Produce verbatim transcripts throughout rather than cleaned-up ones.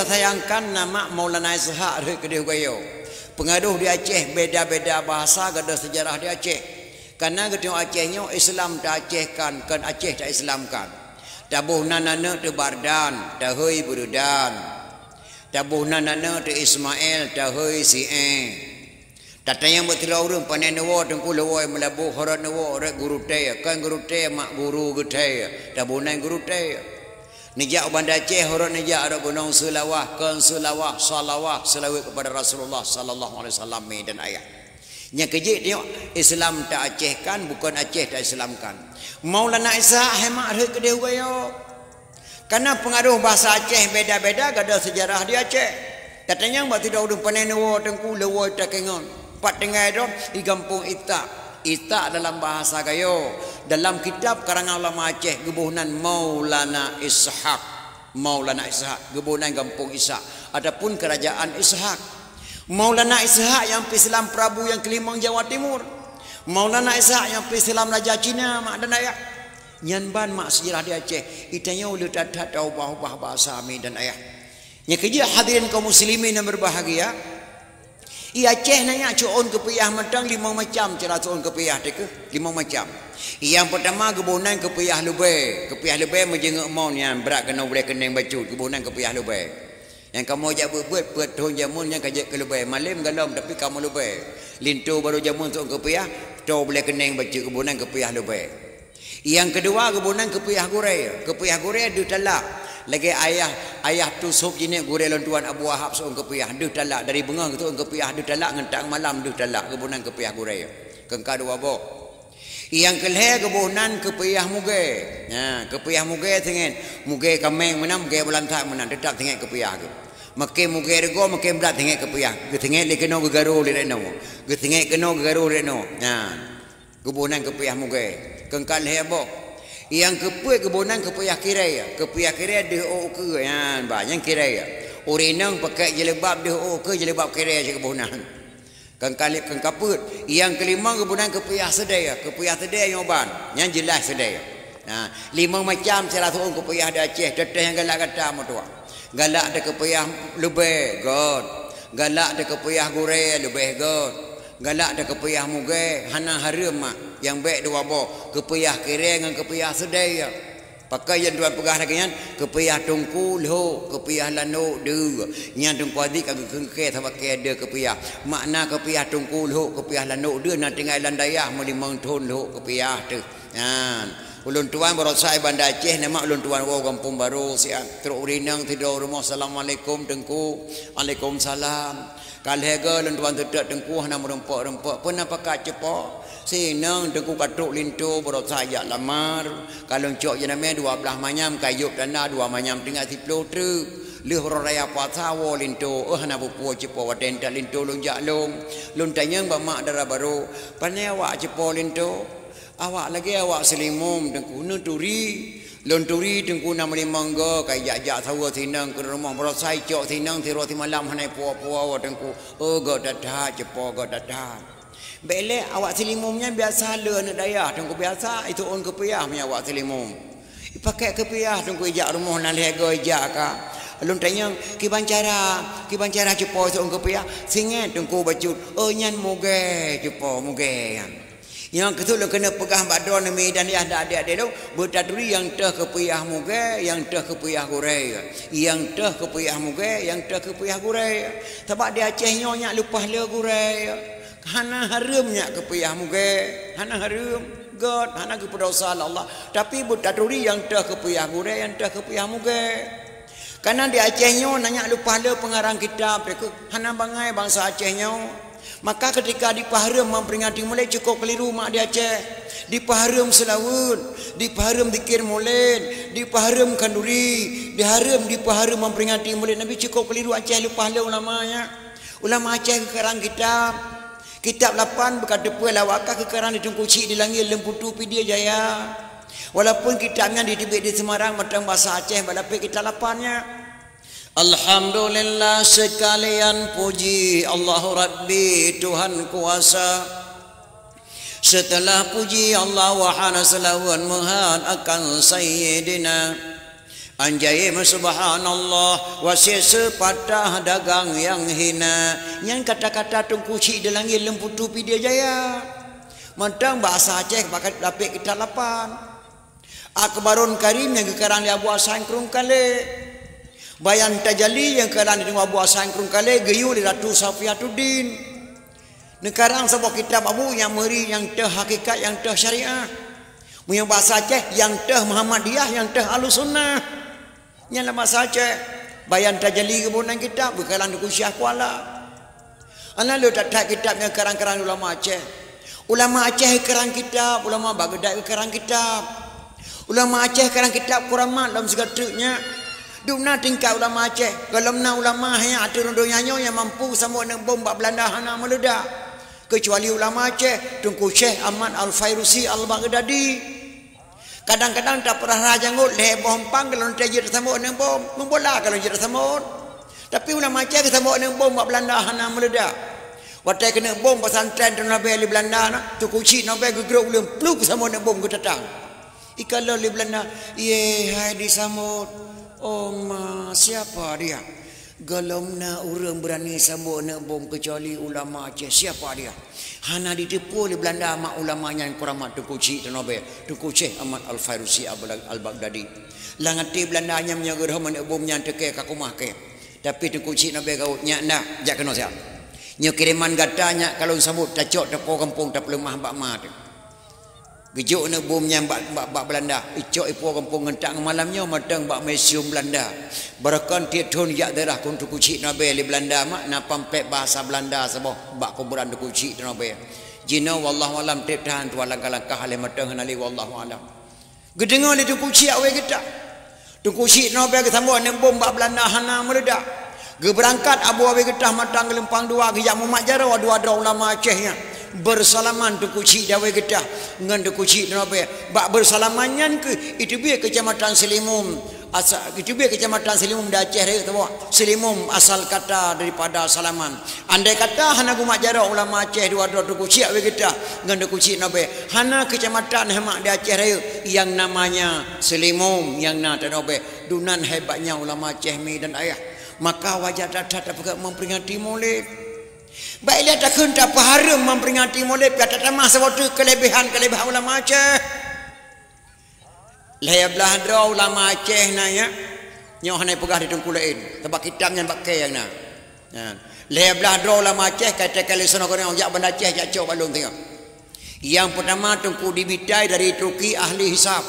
Sayangkan nama Maulana Ishaq rhot keudeh u Gayo. Peungaroh di Aceh beda-beda bahasa, gadôh seujarah di Aceh. Kareuna geutanyoe Aceh nyoe Islam ta-Acehkan, kon Aceh ta-Islamkan. Taboh nan aneuk teuh Bardan, tahôi Beureudan. Taboh nan aneuk teuh Ismail, tahôi Si'e. Tatanyong bak sidroe ureuëng, pane neuwoe Teungku? Leuwoe Meulaboh. Ho rot neuwoe? Rot Gurutée. Kon Gurutée, mak guru geuthée. Taboh nan Gurutée. Neujak u Banda Aceh, ho rot neujak? Rot Gunong Seulawah. Kon Seulawah, Salawah, seulaweuet keupada Rasulullah sallallahu alaihi wasallam, mi dan ayah. Nyang keujeuet nyoe, Islam ta-Acehkan, bukon Aceh ta-Islamkan. Maulana Ishaq hai mak rhot keudeh u Gayo. Kareuna peungaroh bahasa Aceh beda-beda, gadôh seujarah di Aceh. Tatanyong bak sidroe ureuëng, pane neuwoe Teungku? Leuwoe Takengon. Pat tinggai droe? Di gampông Itak. Itak dalam bahasa Gayo. Dalam kitab karangan ulama Aceh geuboh nan Maulana Ishaq. Maulana Ishaq geuboh nan gampông Ishaq ataupun kerajaan Ishaq. Maulana Ishaq nyang peuislam prabu nyang keulimong Jawa Timur. Maulana Ishaq nyang peuislam raja Cina, mak dan ayah. Nyan ban mak seujarah di Aceh. Itanyoe le that-that taubah-ubah bahasa, mi dan ayah. Nyang keujeuet hadirin kaum muslimin nyang berbahagia, i Aceh na nyak cok ôn keupiah mantong limong macam cara cok ôn keupiah teuh keuh, limong macam. Nyang peutama geuboh nan keupiah leubée. Keupiah leubée meujeungeuk mon nyan, brat keunoe bulée keuneng bacut, geuboh nan keupiah leubée. Nyang kamoe jak beuet-beuet peuet thon jameun nyan ka jeuet keu leubée. Malém galom tapi kamoe leubée. Linto barô jameun cok ôn keupiah, toe bulée keuneng bacut, geuboh nan keupiah leubée. Nyang keudua geuboh nan keupiah gurée. Keupiah gurée deuh talak. Lagée ayah, ayah tu sôb jinék gurée lôn tuan Abu Wahab cok ôn keupiah deuh talak. Dari beungoh geutôk ôn keupiah deuh talak, ngon tang malam deuh talak, geuboh nan keupiah gurée. Keungka dua boh. Nyang keulhée geuboh nan keupiah mugée. Nah, keupiah mugée singet. Mugée kaméng meunan, mugée beulantak meunan, teutap singet keupiah geuh. Makin mugée rugoe, makin brat singet keupiah. Geusinget lé keunoe, geugarô lé rot noe. Geusinget keunoe, geugarô lé rot noe. Nah. Geuboh nan keupiah mugée. Keungka lhée boh. Nyang keupeuet geuboh nan keupiah kirée. Keupiah kirée deuh ôk ukeue nyan, bah, nyan kirée. Ureuëng inong pakai jilbab deuh ôk ukeue, jilbab kirée cit geuboh nan. Keungka lhée, keungka peuet. Nyang keulimong geuboh nan keupiah seudée. Keupiah seudée nyoe ban. Nyan jeulaih seudée. Nah, limong macam cara cok ôn keupiah di Aceh, teuntée nyang galak gata meutuah. Galak teuh keupiah leubée, göt. Galak teuh keupiah gurée, leubeh göt. Galak teuh keupiah mugée, hana hareuem mak. Nyang bék dua boh, keupiah kirée ngon keupiah seudée. Pakon lôn tuan peugah lagée nyan? Keupiah teungku lhok, keupiah lanok deuh. Nyan Teungku Aziz ka geukeungkée sabakée deuh keupiah. Makna keupiah teungku lhok, keupiah lanok deuh na tinggai lam dayah meulimong thon lhok keupiah teuh. Nyan. Ulôn tuan barosa i Banda Aceh, nama ulôn tuan woe Gampông Barô siat. Trok ureuëng inong sidroe rumoh, "Assalamualaikum Teungku." "Waalaikumsalam." Ka lhée goe ulôn tuan seutôt Teungku hana meurumpok-rumpok. Peue na pakat cupo? Sinong Teungku ka trok linto barosa jak lamar. Ka lôn cok jeunamé dua blaih manyam, ka yôb tanda dua manyam tinggai siploh treuk. Lheueh uroe raya puasa woe linto, eh hana peue-peue cupo watée ntat linto lôn jak lôn. Lôn tanyong bak mak dara barô, "Pane awak cupo linto?" "Awak lagée awak Seulimum Teungku, neuturi." "Lôn turi Teungku na meulimong goe, ka ijak-jak saweue sinong keuneuk rumoh barosa icok sinong sidroe simalam hana ipuwoe-puwoe Teungku." "Oh, göt that-that, cupo göt that-that." "Bék lé, awak Seulimum nyan biasa le aneuëk dayah Teungku, biasa icok ôn keupiah meunyoe awak Seulimum. Ipaké keupiah Teungku ijak rumoh na lhée goe ijak ka." Lôn tanyong, "Kiban cara, kiban cara cupo icok ôn keupiah?" "Singet Teungku bacut." "Oh, nyan mugée cupo, mugée nyan." Nyang keuthôk lôn keuneuk peugah bak droeneuh mi dan yah dak adék-adék lôn, beutaturi nyang teuh keupiah mugée, nyang teuh keupiah gurée. Nyang teuh keupiah mugée, nyang teuh keupiah gurée. Sabab di Aceh nyoe nyak leupah le gurée. Hana hareuem nyak keupiah mugée, hana hareuem, göt, hana geupeudosa lé Allah. Tapi beutaturi nyang teuh keupiah gurée, nyang teuh keupiah mugée. Kareuna di Aceh nyoe na nyak leupah le peungarang kitab, hana bangai bansa Aceh nyoe. Maka keutika dipeuhareuem memperingati Mulid cukôp keuliru mak di Aceh. Dipeuhareuem seulaweuet, dipeuhareuem zikir Mulid, dipeuhareuem khanduri, dihareuem, dipeuhareuem memperingati Mulid Nabi cukôp keuliru Aceh leupah le ulama nyan. Ulama Aceh geukarang kitab. Kitab lapan beuka teupeu lawaka geukarang di Teungku Chik di Langét Lemputu Pidie Jaya. Walaupun kitab nyan diteubiet di Semarang mantong basa Aceh bak lapék kitab lapan nyan. Alhamdulillah, seukalian puji Allahu Rabbi Tuhan kuasa. Seuteulah puji Allah, wahana seulaweuet meuhat akan Sayyidina Anjaim subhanallah, wa sisi patah dagang nyang hina. Nyan kata-kata Teungku Chik di Langit Lemputu Pidie Jaya. Mantong bahasa Aceh bak lapék kitab lapan. Akbarun Karim nyang geukarang lé Abu Hasan Krueng Kalé. Bayan Tajali nyang geukarang lé Abu Hasan Krueng Kalé, geuyue lé Ratu Safiatuddin. Neukarang saboh kitab abu nyang meuri, nyang teuh hakikat, nyang teuh syariah. Meunyoe bahasa Aceh, nyang teuh Muhammadiyah, nyang teuh Ahlussunnah. Nyan lam bahasa Aceh. Bayan Tajali geuboh nan kitab, geukarang Teungku Syekh Kuala. Ana lôn that-that kitab nyang karang-karang ulama Aceh. Ulama Aceh karang kitab, ulama Baghdad karang kitab. Ulama Aceh karang kitab kuramat lom sigoe treuk nyan. Dum na tingkat ulama Aceh, gohlom na ulama nyang ateueh rhueng donya nyoe nyang mampu sambot aneuk bom bak Belanda hana meuledak. Keucuali ulama Aceh, Teungku Syekh Ahmad Al-Fairusi Al-Baghdadi. Kadang-kadang tapeurah-rah jangôt lhèe boh empang ka lôn teuh jeuet tasambot aneuk bom, meubola ka lôn jeuet tasambot. Tapi ulama Aceh geusambot aneuk bom bak Belanda hana meuledak. Watèe keuneuk bom pesantren Teunobé lé Belanda na, Teungku Chik Teunobé geugrôp ulôn plup sambot aneuk bom geutatang. Ikalon lé Belanda, "Ye, hai disambot. Oh ma, siapa dia?" Gohlom na ureueng beurani sambot aneuk bom keucuali ulama Aceh. Siapa dia? Hana jiteupeue lé Belanda mak ulama nyan kuramat Teungku Chik Teunobé, Teungku Syekh Ahmad Al-Fairusi Al-, Al-Baghdadi. Lam até Belanda nyan meunyoe geurhom aneuk bom nyan teuke ka keumah kèe. Tapi Teungku Chik Teunobé gawot, "Nyak ndak, jak keunoe siat. Nyoe kireman gata nyak ka lôn sambot tacok tapo gampông tapeuleumah bak ma teuh." Geujok aneuk bom nyan bak, bak, bak Belanda. Icok ipo gampông ngon tak ngon malam nyoe mantong bak museum Belanda. Barokon tiep thon jak daerah keu Teungku Chik Teunobé lé Belanda mak na pamplet bahasa Belanda saboh bak kuburan Teungku Chik Teunobé. Jinoe wallahu alam trép that tuan langkah-langkah lé mantong hana lé wallahu alam. Geudeungoe lé Teungku Chik awai geutah. Teungku Chik Teunobé geusambot aneuk bom bak Belanda hana meuledak. Geubeurangkat Abu Awai Geutah mantong geulumpang dua geujak mumat jaroe dua droe ulama Aceh nyan. Beusalaman Teungku Chik di Awai Geutah ngon Teungku Chik Teunobé. Bak beusalaman nyan keuh iteubiet Keucamatan Seulimum. Asa-, iteubiet Keucamatan Seulimum di Aceh Rayeuk saboh. Seulimum asal kata daripada salaman. Andai kata hana geumat jaroe ulama Aceh dua droe Teungku Chik Awai Geutah ngon Teungku Chik Teunobé, hana keucamatan hemak di Aceh Rayeuk nyang namanya Seulimum nyang na Teunobé. Dum nan hebatnya ulama Aceh mi dan ayah. Maka wajar that-that tapeugah memperingati Maulid. Baiklah takheun tapeuhareuem memperingati Maulid, pih tatamah saboh teuk keulebihan-keulebihan ulama Aceh. Lhèe blaih droe ulama Aceh na nyan, nyoe hana peugah di teungku laén, sabab kitab nyan bak kèe nyang na. Nyan. Lhèe blaih droe ulama Aceh ka teuka lé soe nyoe keudroe jak Banda Aceh jak cok bak lôn singoh. Nyang peutama Teungku Dibitai dari Turki ahli hisab.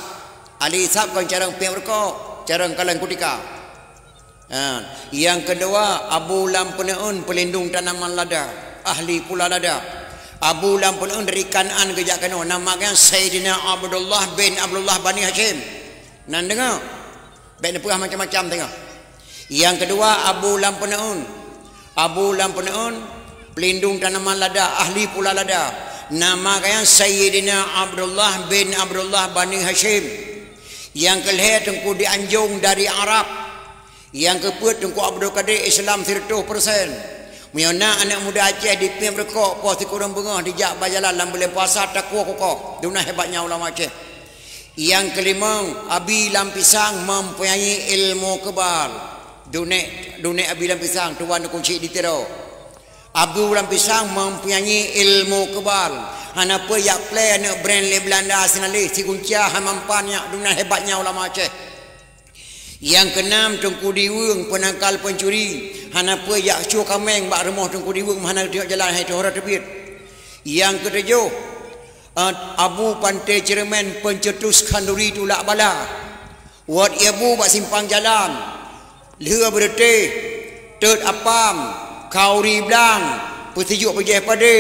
Ahli hisab kon carông piep rukok, carông kaleng kutika. Ha, nyang keudua, Abu Lam Peuneuen, peulindong tanaman lada, ahli pula lada. Abu Lam Peuneuen dari Kanaan geujak keunoe, nama geuh Saidina Abdullah bin Abdullah Bani Hasyim. Nan deungoe, bèk neupeugah macam-macam teungoh. Nyang keudua, Abu Lam Peuneuen. Abu Lam Peuneuen, peulindong tanaman lada, ahli pula lada. Nama geuh Saidina Abdullah bin Abdullah Bani Hasyim. Nyang keulhèe, Teungku Dianjong dari Arab. Nyang keupeuet, Teungku Abdul Kadir Islam siratoh persen. Meunyoe na aneuk muda Aceh dipiep rukok poh sikureueng beungoh dijak bak jalan lam buleuen puasa, takue kukoh. Dum nan hebatnya ulama Aceh. Nyang keulimong, Abi Lam Pisang mempunyai ilmu kebal. Dunek, dunek Abi Lam Pisang, tuan Teungku Chik di Tiro. Abu Lam Pisang mempunyai ilmu kebal. Hana peue jak plè aneuk brand lé Belanda sinaleh, sigunca hana mampan nyak, dum nan hebatnya ulama Aceh. Nyang keunam, Teungku Diweueng, peunangkal peuncuri. Hana peue jak cue kaméng bak rumoh Teungku Diweueng, hana geuteubiet jalan, hai tuha teubiet. Nyang keutujoh, eh, Abu Panté Ceureumèn, pencetus khanduri tulak bala. Wot ie bu bak simpang jalan. Lheueh beureutéh, tôt apam, khanduri blang, peusijuek peujéh padé,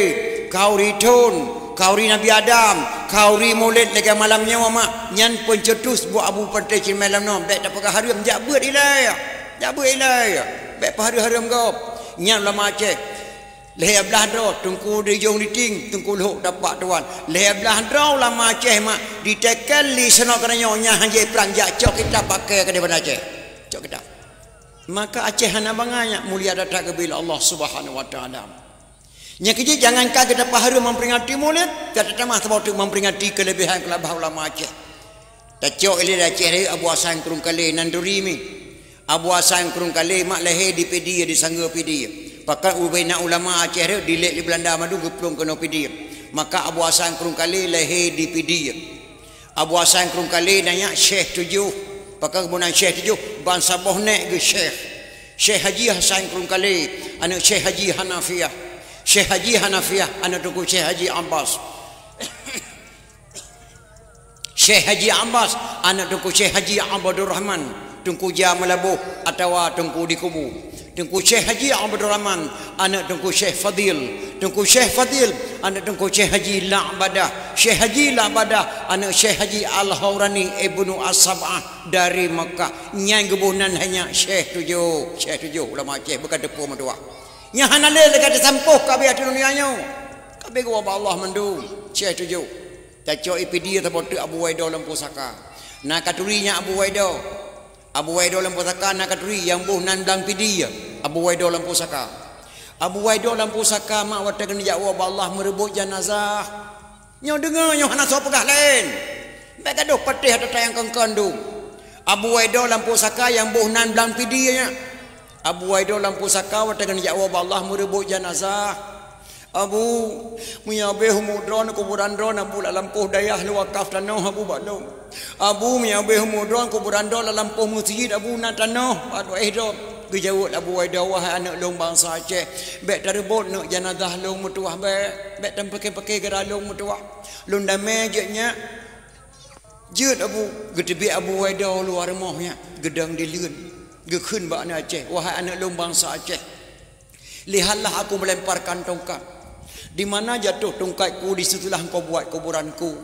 khanduri thon, khanduri Nabi Adam, khanduri Maulid lagèe malam nyoe mak, nyan pencetus buet Abu Panté Ceureumèn lam noe, bèk tapeugah hareuem, jak beuet ilèe, jak beuet ilèe, bèk peuhareuem-hareuem gob. Nyan ulama Aceh. Lhèe blaih droe, Teungku Dijong Diting, Teungku Lhok Tapak Tuan. Lhèe blaih droe ulama Aceh mak, diteuka lé soe nyoe keudroe nyoe nyang han jeuet prang jak cok kitab bak kèe keudéh Banda Aceh. Cok kitab. Maka Aceh hana bangai nyak, mulia that-that geubri lé Allah Subhanahu wa Taala. Nyang keujeuet, jangankan geutanyoe hareuem memperingati Maulid, geutanyoe tamah saboh teuk memperingati keulebihan-keulebihan ulama Aceh. Tacok ilée di Aceh Rayeuk Abu Hasan Krueng Kalé nan turi mi. Abu Hasan Krueng Kalé mak lahé di Pidie, di Sanggeue Pidie. Pakon ubena ulama Aceh Rayeuk dilek lé Beulanda mandum geuplueng keunoe Pidie. Maka Abu Hasan Krueng Kalé lahé di Pidie. Abu Hasan Krueng Kalé nyan Syekh Tujoh. Pakon geuboh nan Syekh Tujoh, ban saboh nèk geuh Syekh. Syekh Haji Hasan Krueng Kalé, aneuk Syekh Haji Hanafiah. Syekh Haji Hanafiah, aneuk Teungku Syekh Haji Abbas. Syekh Haji Abbas, aneuk Teungku Syekh Haji Abdul Rahman, Teungku Jah Meulaboh atawa Teungku di Kubu. Teungku Syekh Haji Abdul Rahman, aneuk Teungku Syekh Fadil. Teungku Syekh Fadil, aneuk Teungku Syekh Haji La'badah. Syekh Haji La'badah, aneuk Syekh Haji Al-Haurani Ibnu As-Sab'ah dari Makkah. Nyan geuboh nan hai nyan Syekh Tujoh, Syekh Tujoh ulama Aceh beuka teupeu meutuah. Nyan hana lé lagèe teusampôh ka abéh ateueh dunia nyoe. Ka abéh geuwoe bak Allah mandum, Syekh Tujoh. Tacok i Pidie saboh teuk Abu Waido Lam Pusaka. Na ka turi nyan Abu Waido. Abu Waido Lam Pusaka na ka turi nyang boh nan blang Pidie, Abu Waido Lam Pusaka. Abu Waido Lam Pusaka mak watèe geuneuk jak woe bak Allah meureubot janazah. Nyoe deungoe, nyoe hana soe peugah laén. Bèk gadôh patéh ata nyang kon-kon dum. Abu Waido Lam Pusaka nyang boh nan blang Pidie nyan. Abu Waido Lam Pusaka watèe geuneuk jak woe bak Allah meureubot janazah. Abu, meunyoe abéh umu droe kuburan droe Abu lam lampôh dayah lôn wakaf tanoh Abu bak lôn. Abu, meunyoe abéh umu droe kuburan droe lam lampôh meuseujid Abu na tanoh bak doh droe. Geujaweueb Abu Waido, "Wahai aneuk lôn bansa Aceh, bèk tareubot neuk janazah lôn meutuwah bèk, bèk tampake-pake gara lôn meutuwah. Lôn damé jeuet nyak." Jeuet Abu, geuteubiet Abu Waido luwa rumoh nyak, geudong dileuen, geukheun bak aneuk Aceh, "Wahai aneuk lôn bansa Aceh, lihatlah aku melemparkan tongkat. Di mana jatuh tongkatku, di situlah engkau buat kuburanku."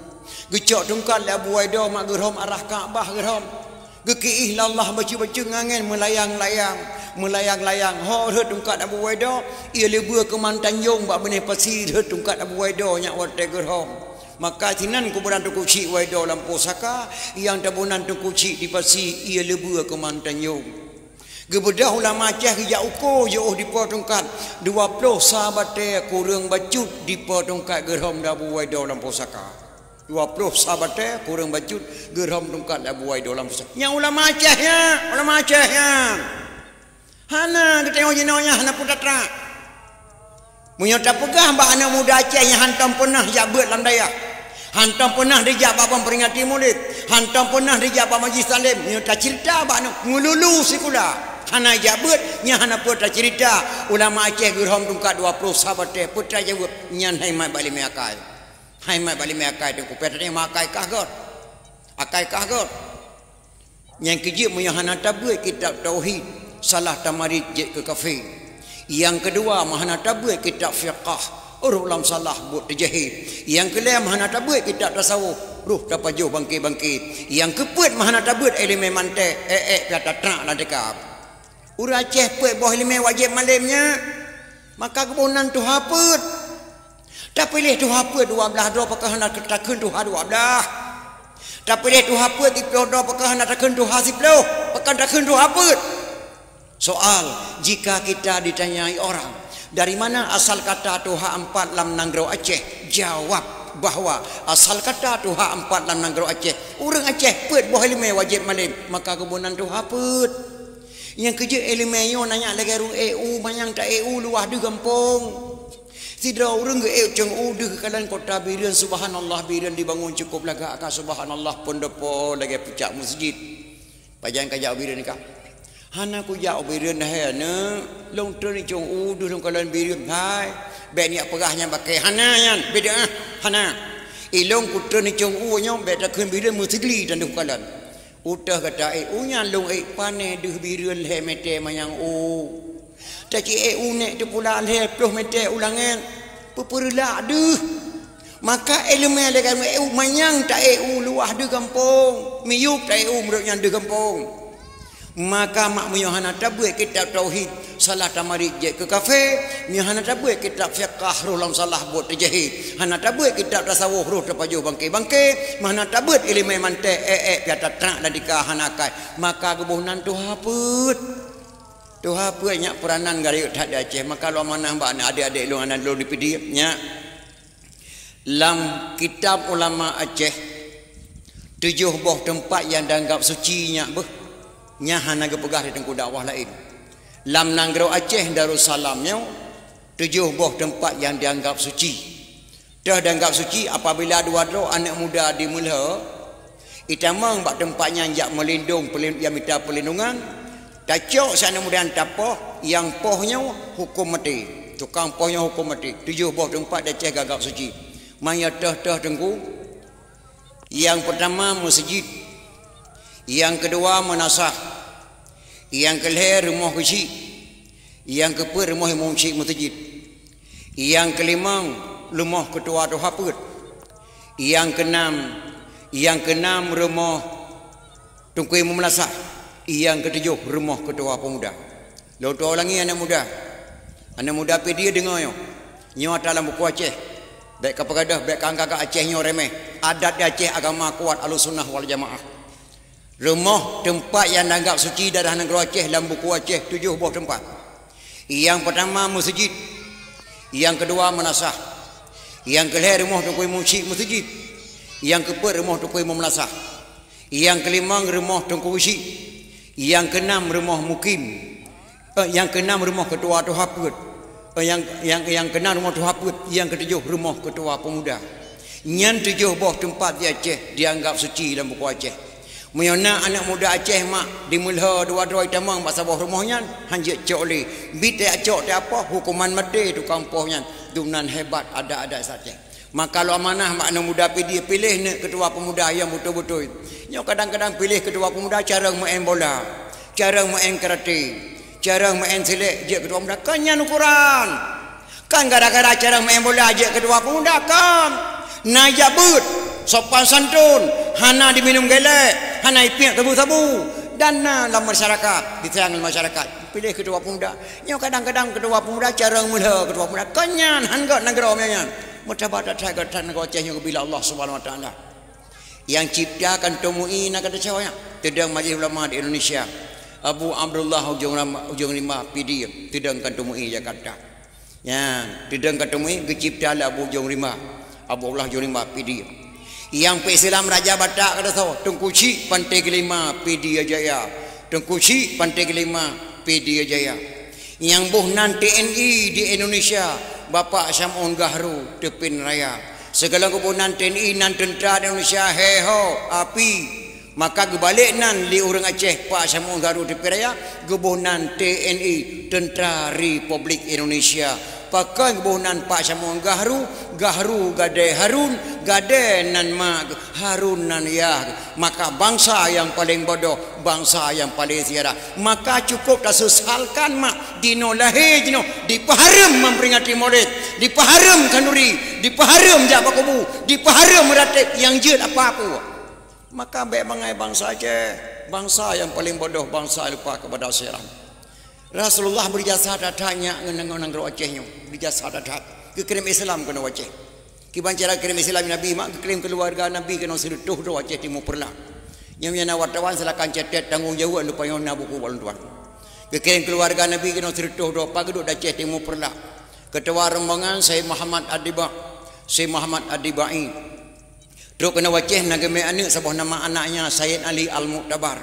Geucok tongkat lé Abu Waido mak geurhom arah Ka'bah geurhom. Geukiih lé Allah bacut-bacut ngon angén meulayang-layang, meulayang-layang. Ho rhot tongkat Abu Waido, ie leubue keuman tanjong bak binéh pasi rhot tongkat Abu Waido nyak watèe geurhom. Maka sinan kuburan Teungku Chik Waido Lam Pusaka, nyang taboh nan Teungku Chik di pasi ie leubue keuman tanjong. Geubeudôh ulama Aceh geujak uko jiôh dipo tongkat, dua ploh sa batèe kureueng bacut dipo tongkat geurhom di Abu Waido Lam Pusaka. Dua ploh sa batèe kureueng bacut geurhom tongkat di Abu Waido Lam Pusaka. Nyan ulama Aceh nyan, ulama Aceh nyan. Hana geutanyoe jinoe nyan hana peue tatra. Meunyoe tapeugah bak aneuk muda Aceh nyang hantom peunah jak beuet lam dayah, hantom peunah dijak bak ban peuringati mulod, hantom peunah dijak bak majlis taklim, meunyoe taceurita bak aneuk meululu sikula hana jak beuet, nyan hana peue taceurita. Ulama Aceh geurhom tungkat dua ploh sabat teuh, peue tajaweueb? Nyan hai mat bak ileumèe akai. Hai mat bak ileumèe akai teungku, peue tanyong akai kah göt. Akai kah göt. Nyang keujeuet, meunyoe hana tabeuet kitab tauhid, salah tamarit jeuet keu kafé. Nyang keudua, meunyoe hana tabeuet kitab fiqah, roh lam salah buet teujahé. Nyang keulhèe, meunyoe hana tabeuet kitab tasawuf, roh tapajoh bangké-bangké. Nyang keupeuet, meunyoe hana tabeuet ileumèe mantek, ék-ék pih tatrak lam tika. Ureueng Aceh peuet boh ileumèe wajéb malém nyan, maka geuboh nan tuha peuet. Tapiléh tuha peuet dua blaih droe, pakon hana takheun tuha dua blaih. Tapiléh tuha peuet siploh droe, pakon hana takheun tuha siploh, pakon takheun tuha peuet. Soal, jika kita ditanyai orang, "Dari mana asal kata tuha empat lam nanggroe Aceh?" Jawab bahwa asal kata tuha empat lam nanggroe Aceh, ureueng Aceh peuet boh ileumèe wajéb malém, maka geuboh nan tuha peuet. Nyang keujeuet ileumèe nyoe na nyak lagèe ureueng ék u, manyang ta-ék u luwah deuh gampông. Sidroe ureueng geuék cong u deuh kalon kota Bireuen, subhanallah, Bireuen dibangun cukup lagak ka, subhanallah, pon depo lagèe pucak meuseujid. Pajan kajak u Bireuen ka? Hana kujak u Bireuen hai aneuk, lôn treun cong u deuh lôn kalon Bireuen hai. Bèk nyak peugah nyan bakée, hana nyan, bid'ah, hana. Ilôn kutreun cong u nyoe bèk takheun Bireuen meuseugli tan deuh kalon. Utoh gata ék u nyan lôn ék pané deuh Bireuen lhèe mètè manyang u. Taci ék u nèk teupula lhèe ploh mètè u langèt, peupeureulak deuh. Maka ileumèe lé gata ék u manyang ta-ék u luwah deuh gampông, miyueb ta-ék u meunurot nyan deuh gampông. Maka mak meunyoe hana tabeuet kitab tauhid, salah tamarit jeuet keu kafé, meunyoe hana tabeuet kitab fiqah, roh lam salah buet teujahé, hana tabeuet kitab tasawuf, roh tapajoh bangké-bangké, meunyoe hana tabeuet ileumèe mantek, ék-ék pih tatrak lam tika hana akai, maka geuboh nan tuha peuet. Tuha peuet nyak peuranan gata rayeuk that di Aceh, maka lôn manah bak aneuk adék-adék lôn, aneuk lôn di Pidie nyak. Lam kitab ulama Aceh, Tujoh boh teumpat nyang dianggap suci nyan beuh, nyan hana geupeugah di teungku dakwah laén. Lam nanggroe Aceh Darussalam nyoe, tujoh boh teumpat nyang dianggap suci. Teuh dianggap suci apabila dua droe aneuk muda di Meulhö, itamong bak teumpat nyan jak meulindong, peulin-, nyang mita peulindongan, tacok si aneuk muda nyan tapoh, nyang poh nyoe huköm maté. Tukang poh nyoe huköm maté. Tujoh boh teumpat di Aceh dianggap suci. Manyang teuh-teuh teungku, nyang peurtama meuseujid, nyang keudua meunasah, nyang keulhèe rumoh keuchik, nyang keupeuet rumoh imum chik meuseujid, nyang keulimong rumoh keutua tuha peuet, nyang keunam, nyang keunam rumoh teungku imum meunasah, nyang keutujoh rumoh keutua peumuda. Lôn tu'oh lagèe aneuk muda. Aneuk muda Pidie deungö nyoe. Nyoe ata lam buku Aceh. Bèk ka peugadôh, bèk ka anggap Aceh nyoe remeh. Adat di Aceh agama kuat Ahlussunnah wal Jamaah. Rumoh teumpat nyang dianggap suci daerah nanggroe Aceh lam buku Aceh tujoh boh teumpat. Nyang peurtama meuseujid, nyang keudua meunasah, nyang keulhèe rumoh teungku imum chik meuseujid, nyang keupeuet rumoh teungku imum meunasah. Nyang keulimong rumoh teungku chik, nyang keunam rumoh mukim, eh, nyang keunam rumoh keutua tuha peuet, eh, nyang, nyang, nyang keunam rumoh tuha peuet, nyang keutujoh rumoh keutua peumuda. Nyan tujoh boh teumpat di Aceh dianggap suci lam buku Aceh. Meunyoe na aneuk muda Aceh mak di Meulhö dua droe itamong bak saboh rumoh nyan, han jeuet cok lé. Bit tacok teuh apoh, huköman maté tukang poh nyan. Dumnan hebat adat-adat Aceh. Maka lôn amanah bak aneuk muda Pidie, piléh neuk keutua peumuda nyang beutôi-beutôi. Nyoe kadang-kadang piléh keutua peumuda carông meu'en bola, carông meu'en karate, carông meu'en silet jeuet keutua peumuda. Kon nyan ukoran. Kon gara-gara carông meu'en bola jeuet keutua peumuda, kon. Na jak beuet, sopan santun, hana jiminum geulék, hana jipiep sabu-sabu, dan na lam masyarakat, disayang lé masyarakat. Piléh keutua peumuda. Nyoe kadang-kadang keutua peumuda carông Meulhö keutua peumuda. Kon nyan, han gét nanggroe nyan. Meutabah that-that gét that nanggroe Aceh nyoe geubila Allah Subhanahu Wa Taala. Nyang cipta kantong MUI na kata siapa nyan? Teudong Majlis Ulama di Indonesia. Abu Abdullah Ujong Rimba, Ujong Rimba Pidie, teudong kantong MUI Jakarta. Nyan, teudong kantong MUI geucipta lé Abu Ujong Rimba. Abu Abdullah Ujong Rimba Pidie. Nyang peuislam Raja Batak kata soe? Teungku Chik Pantai Geulima Pidie Jaya. Teungku Chik Pantai Geulima Pidie Jaya. Nyang boh nan TNI di Indonesia, Bapak Syam'un Gahru Teupin Raya. Sigohlom geuboh nan TNI, nan teuntra di Indonesia, he ho, api. Maka geubalek nan lé ureueng Aceh, Pak Syam'un Gahru Teupin Raya, geuboh nan TNI, Teuntra Republik Indonesia. Pakon geuboh nan Pak Syam'un Gahru? Gahru gadée Harun, gadée nan mak, Harun nan yah. Maka bansa nyang paleng bodoh, bansa nyang paleng syiarah. Maka cukup tasesalkan mak, jinoe lahé jinoe dipeuhareuem memperingati Maulid, dipeuhareuem khanduri, dipeuhareuem jak bak kubu, dipeuhareuem meuratéb nyang jeuet apa-apa. Maka bék bangai bansa Aceh, bansa nyang paleng bodoh, bansa lupa kepada syiarah. Rasulullah beujasa that-that nyan ngon, ngon nanggroe Aceh nyoe, beujasa that-that. Geukirém Islam keunoe Aceh. Kiban cara kirém Islam Nabi mak, geukirém keuluwarga Nabi keunoe sireutôh droe Aceh Timu Peureulak. Nyang meunyoe na wartawan silakan catat tanggong jaweueb, leupah nyoe na buku bak lôn tuan. Geukirém keuluwarga Nabi keunoe sireutôh droe, pat geuduek di Aceh Timu Peureulak. Keutua rombongan Said Muhammad Ad-Diba, Said Muhammad Ad-Dibai. Trok keunoe Aceh na geumè aneuk saboh nama anaknya Said Ali Al-Mu'tabar.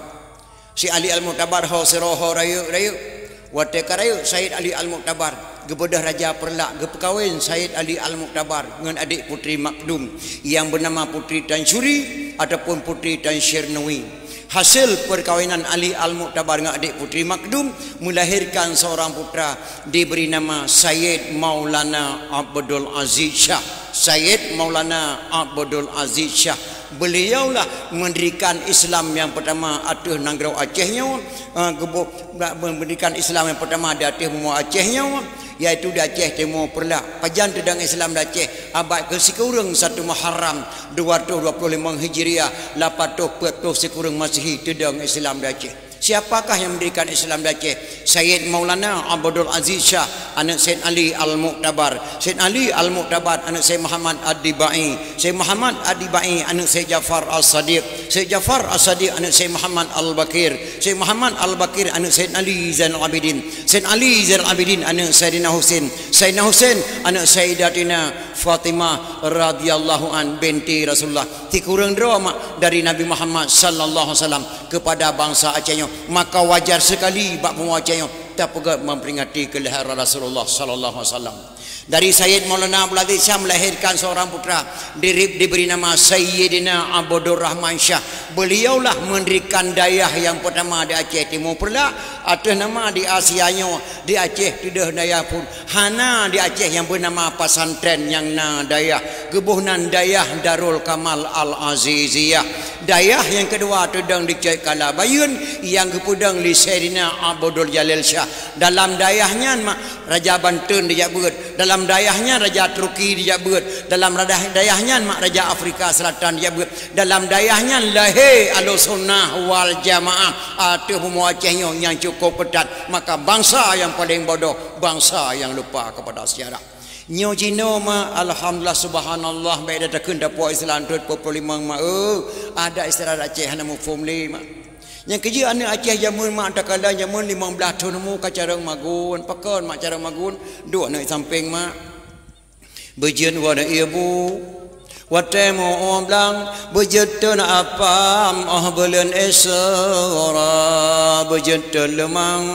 Si Ali Al-Mu'tabar ho sidroe ho rayeuk-rayeuk. Watèe ka rayeuk Said Ali Al-Mu'tabar, geubeudôh Raja Peureulak geupeukawen Said Ali Al-Mu'tabar ngon adék Putri Makdum nyang beunama Putri Tan Syuri ataupun Putri Tan Syirnawi. Hasil perkawinan Ali Al-Mu'tabar ngon adék Putri Makdum melahirkan seorang putra diberi nama Sayyid Maulana Abdul Aziz Syah. Sayyid Maulana Abdul Aziz Syah. Beliaulah mendirikan Islam yang pertama ateueh nanggroe Aceh nyoe, eh, geubo-, mendirikan Islam yang pertama di ateueh bumoe Aceh nyoe, yaitu di Aceh Timu Peureulak. Pajan teudong Islam di Aceh? Abad keu sikureueng satu Muharram, dua ratus dua puluh lima Hijriah, lapan ratus empat puluh sikureueng Masehi teudong Islam di Aceh. Siapakah yang mendirikan Islam di Aceh? Sayyid Maulana Abdul Aziz Syah, aneuk Sayyid Ali Al-Mu'tabar. Sayyid Ali Al-Mu'tabar, aneuk Sayyid Muhammad Ad-Dibai. Sayyid Muhammad Ad-Dibai, aneuk Sayyid Jafar As-Sadiq. Sayyid Jafar As-Sadiq, aneuk Sayyid Muhammad Al-Baqir. Sayyid Muhammad Al-Baqir, aneuk Sayyid Ali Zainal Abidin. Sayyid Ali Zainal Abidin, aneuk Sayyidina Husain. Sayyidina Husain, aneuk Sayyidatina Fatimah radhiyallahu an binti Rasulullah. Sikureueng droe mak dari Nabi Muhammad sallallahu alaihi wasallam kepada bangsa Aceh nyoe. Maka wajar sekali bak bumoe Aceh nyoe tapeugah memperingati kelahiran Rasulullah sallallahu alaihi wasallam. Dari Sayyid Maulana Abdul Aziz Syah melahirkan seorang putra, diri-, diberi nama Sayyidina Abdul Rahman Syah. Beliaulah mendirikan dayah yang pertama di Aceh Timur Peureulak, ateueh nama di Asia nyoe, di Aceh tudoh dayah phon. Hana di Aceh nyang bernama pesantren nyang na dayah. Geuboh nan dayah Darul Kamal Al-Aziziyah. Dayah nyang keudua teudong di Cot Kala Bayeuen nyang geupeudong lé Saidina Abdul Jalil Syah. Dalam dayah nyan mak Raja Banten dijak beuet. Dalam dayah nyan Raja Turki dijak beuet. Dalam radah-, dayah nyan mak Raja Afrika Selatan dijak beuet. Dalam dayah nyan lahé Ahlussunnah wal Jamaah. Ateueh bumoe Aceh nyoe nyang cukup keutat. Maka bangsa yang paling bodoh, bangsa yang lupa kepada sejarah. Nyoe jinoe mak, alhamdulillah, subhanallah, bèk dah takheun tapuak Islam rhot peuet ploh limong mak, eu, adat istiadat Aceh hana muphom lé mak. Nyang keujeuet aneuk Aceh jameun mak, takalon jameun limong blaih thon mu ka carông magun, pakon mak carông magun, duek aneuk sampéng mak. Beujeuet woe ié bu, watèe meu-ueh blang, beujeuet teun apam, óh buleuen Isra, beujeuet teun leumang.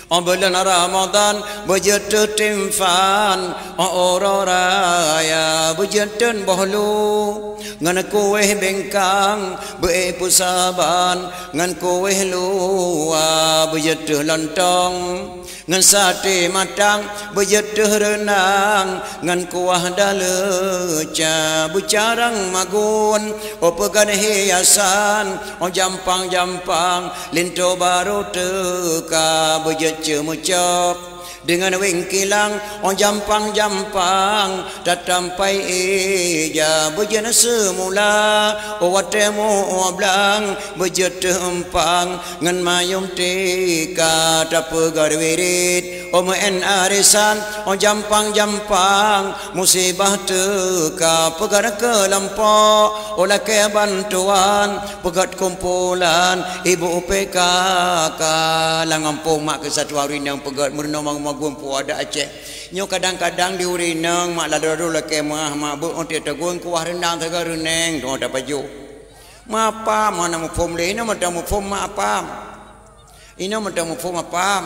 Óh buleuen Ramadhan, beujeuet teun timphan, óh uroe raya, beujeuet teun boh lu, ngon kuéh bingkang, beu-ék peusaban, ngon kuéh luwa, beujeuet teun lontong, ngon saté matang, beujeuet teun reunang, ngon kuah daleuca, beucarông magun, óh peugöt hiasan, óh jampang-jampang, linto barô teuka, beujeuet ceumeucok. Deungon wéng kilang, óh jampang-jampang, tatampai ija, beujeuet seumula, óh watèe meu-ueh blang, beujeuet teun eumpang, ngon mayôm tika, tapeugöt wirit, óh meu'en arisan, óh jampang-jampang, musibah teuka, peugöt keulompok, óh lakèe bantuan, peugöt kumpulan, ibu P K K, lam gampông mak keusatuan ureueng inong peugöt meurunoe magun-magun peue adat Aceh. Nyoe kadang-kadang di ureueng inong mak lalu-lalu lakèe meu'ah mak beuet óh tiep tagun kuah reundang sagai reuneng, doh tapajoh. Mak apam hana muphom lé, inoe mantong muphom mak apam. Inoe mantong muphom apam.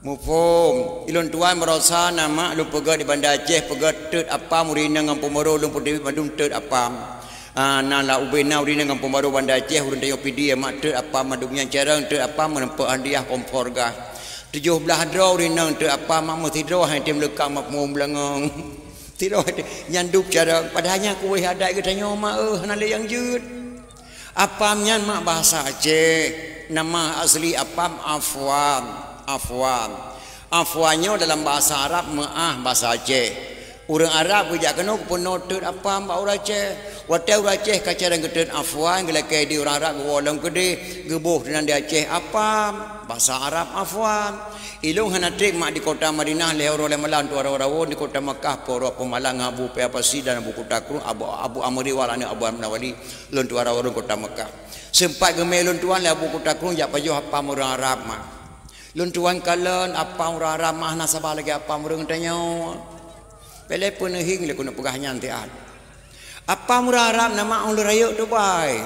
Muphom. Ilôn tuan baroesa na mak lôn peugöt di Banda Aceh, peugöt teut apam ureueng inong ngon peumaru lôn peuteubiet mandum teut apam. Ah, na lam ubé na ureueng inong ngon peumaru Banda Aceh, ureueng tanyoe Pidie mak teut apam mandum nyan carông teut apam meurumpok hadiah kompor gas. Tujoh blaih droe ureueng inong teut apam mak meusidroe hai tem leukak mak peumulangong. Sidroe hai tem nyan dub carông, padahai nyan kuéh adat geutanyoe mak, eh, hana lé nyang jeuet. Apam nyan mak bahasa Aceh. Nama asli apam afwan. Afwan. Afwan nyoe dalam bahasa Arab meu'ah bahasa Aceh. Ureueng Arab geujak keunoe geupeunoh teut apam bak ureueng Aceh. Watèe ureueng Aceh ka carông geuteut afwan geulakèe di ureueng Arab geuwoe lom keudeh, geuboh teunan di Aceh apam. Bahasa Arab afwan. Ilôn hana trép mak di kota Madinah lhèe uroe lhèe malam tuan rawon-rawon, di kota Makkah peuroh peumalang ngon Abu Pea Pasi dan Abu Kuta Krueng, Abu, Abu Amri wal aneuk Abu Amna Wali. Lôn tuan rawon kota Makkah. Sempat geumè lôn tuan lé Abu Kuta Krueng jak pajoh apam ureueng Arab mak. Lôn tuan kalon apam ureueng Arab mak hana saba lagèe apam ureueng tanyoe. Bèk lé peuneuhing lé keuneuk peugah nyan tiat. Apam ureueng Arab na mak ulôn rayeuk tubai.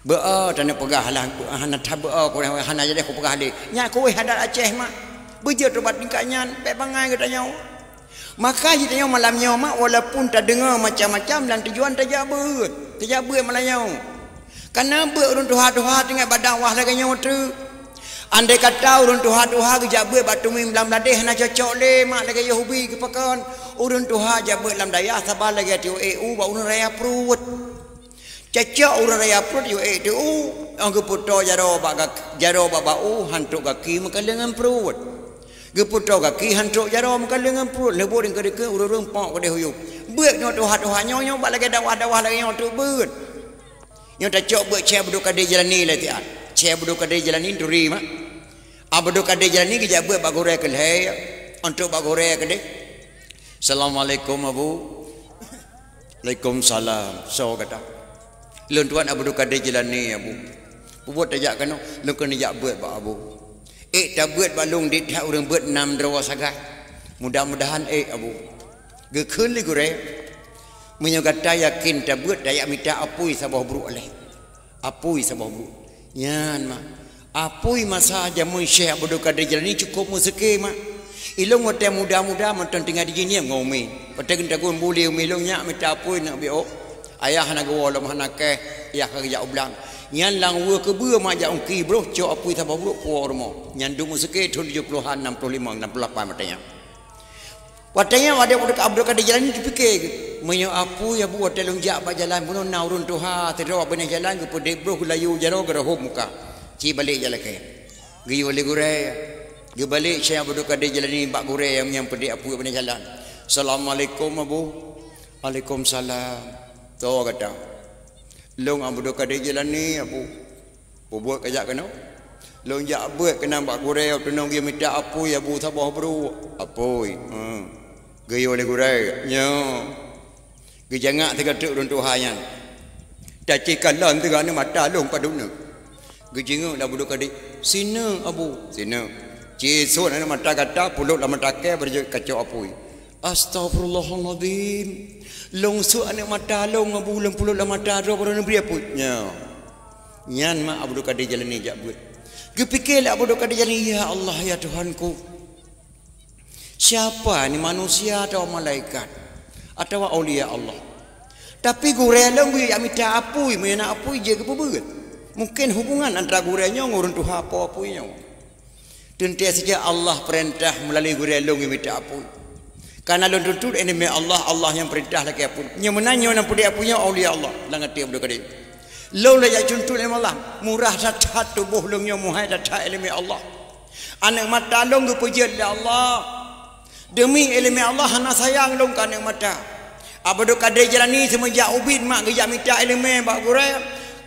Beu-o taneuk peugah lah, hana that beu-o, hana jadi kupeugah lé. Nyan kuéh adat Aceh mak. Beujeuet tubat tingkat nyan, bèk bangai geutanyoe. Maka jitanyoe malam nyoe mak, walaupun tadeungoe macam-macam dan tujuan tajak beuet, tajak beuet malam nyoe. Kareuna beuet ureueng tuha-tuha tinggai bak dakwah lagèe nyoe treuk. Andai kata ureueng tuha-tuha geujak beuet bak Tumin Blang Bladeh hana cocok lé mak lagèe Yahudi geupakon. Ureueng tuha jak beuet lam dayah saba lagèe tiup ék u bak ureueng raya pruet. Cocok ureueng raya pruet yue ék teu u, nyang geupeutoe jaroe bak gak-, jaroe bak bak u, han trok gaki meukaleng ngon pruet. Geupeutoe gaki han trok jaroe meukaleng ngon pruet, leuboh deungon dikeue ureueng-ureueng pok keudeh u yup. Beuet nyoe tuha-tuha nyoe, nyoe bak lagèe dakwah-dakwah lagèe nyoe treuk beuet. Nyoe tacok beuet Syekh Abdul Qadir Jilani lé tiat. Syekh Abdul Qadir Jilani turi mak. Abdul Qadir Jilani geujak beuet bak gurèe keu lhèe, untuk bak gurèe keudeh. Assalamualaikum Abu. Waalaikumsalam. Soe gata? Lôn tuan Abdul Qadir Jilani Abu. Peue buet tajak keunoe? Lôn keuneuk jak beuet bak Abu. Ék tabeuet bak lôn dit that ureueng beuet nam droe sagai. Mudah-mudahan ék Abu. Geukheun lé gurée, "Meunyoe gata yakin tabeuet, tajak mita apui saboh bruek lé." Apui saboh bruek. Nyan mak. Apui masa jameun Syekh Abdul Qadir Jailani cukup meuseuké mak. Ilong watée muda-muda mantong tinggai di Jeunieb ngon umi. Watée geutagun buli umi lôn nyak mita apui neuk biôk. Ayah hana geuwoe lom hana keh, yah ka geujak u blang. Nyan lam weue keubeue mak jak ungki broh cok apui saboh bruek puwoe rumoh. Nyan duek meuseuké thon tujoh puluhan, nam ploh limong, nam ploh lapan watée nyan. Watée nyan, watée Abdul Qadir Jailani teupiké, "Meunyoe apui Abu watée lôn jak bak jalan bunoe na ureuëng tuha sidroe beuneh jalan geupeudeb broh geulayu jaroe geureuhôb muka, ci balek jak lakée." Geuyue lé gurée, geubalek Syekh Abdul Qadir Jailani bak gurée nyang, nyang peudeb apui beuneh jalan. "Assalamualaikum Abu." "Waalaikumsalam." "Toh gata?" "Lôn Abdul Qadir Jailani Abu." "Peue buet kajak keunoe?" "Lôn jak beuet keunan bak gurée, tunong geumita apui Abu saboh bruek." "Apui?" "Hmm." Geuyue lé gurée, "Nyoe." Geujangak sigoe teuk ureuëng tuha nyan. Tacé kalon sigoe aneuk mata lôn padub neuk. Geujingeuk lé Abdul Qadir, "Sineuk Abu." "Sineuk." "Ci sot aneuk mata gata pulop lam mata kée beureujeut kacok apui." "Astaghfirullahalazim. Lôn sot aneuk mata lôn Abu lôn pulop lam mata droe baru neubri apui." Nyoe. Nyan mak Abdul Qadir Jailani jak beuet. Geupiké lé Abdul Qadir Jailani, "Ya Allah, ya Tuhanku. Siapa ni, manusia atawa malaikat? Atawa aulia Allah? Tapi gurée lôn geuyue jak mita apui, meunyoe na apui jeuet geupeubeuet. Mungken hubungan antara gurée nyoe ngon ureuëng tuha po apui nyoe." Teuntée saja Allah peurintah meulalui gurée lôn geumita apui. Kareuna lôn tuntot iéleumé Allah, Allah nyang peurintah lakée apui. Nyoe meunan nyoe nyang peudeb apui nyoe aulia Allah, lam até Abdul Qadir. Lôn lagée jak tuntot iéleumé Allah, murah that-that tuboh lôn nyoe, meuhai that-that iéleumé Allah. Aneuk mata lôn geupeujeuet lé Allah. Deumi iéleumé Allah hana sayang lôn keu aneuk mata. Abdul Qadir Jailani seumeujak ubit mak geujak mita iéleumé bak gurée,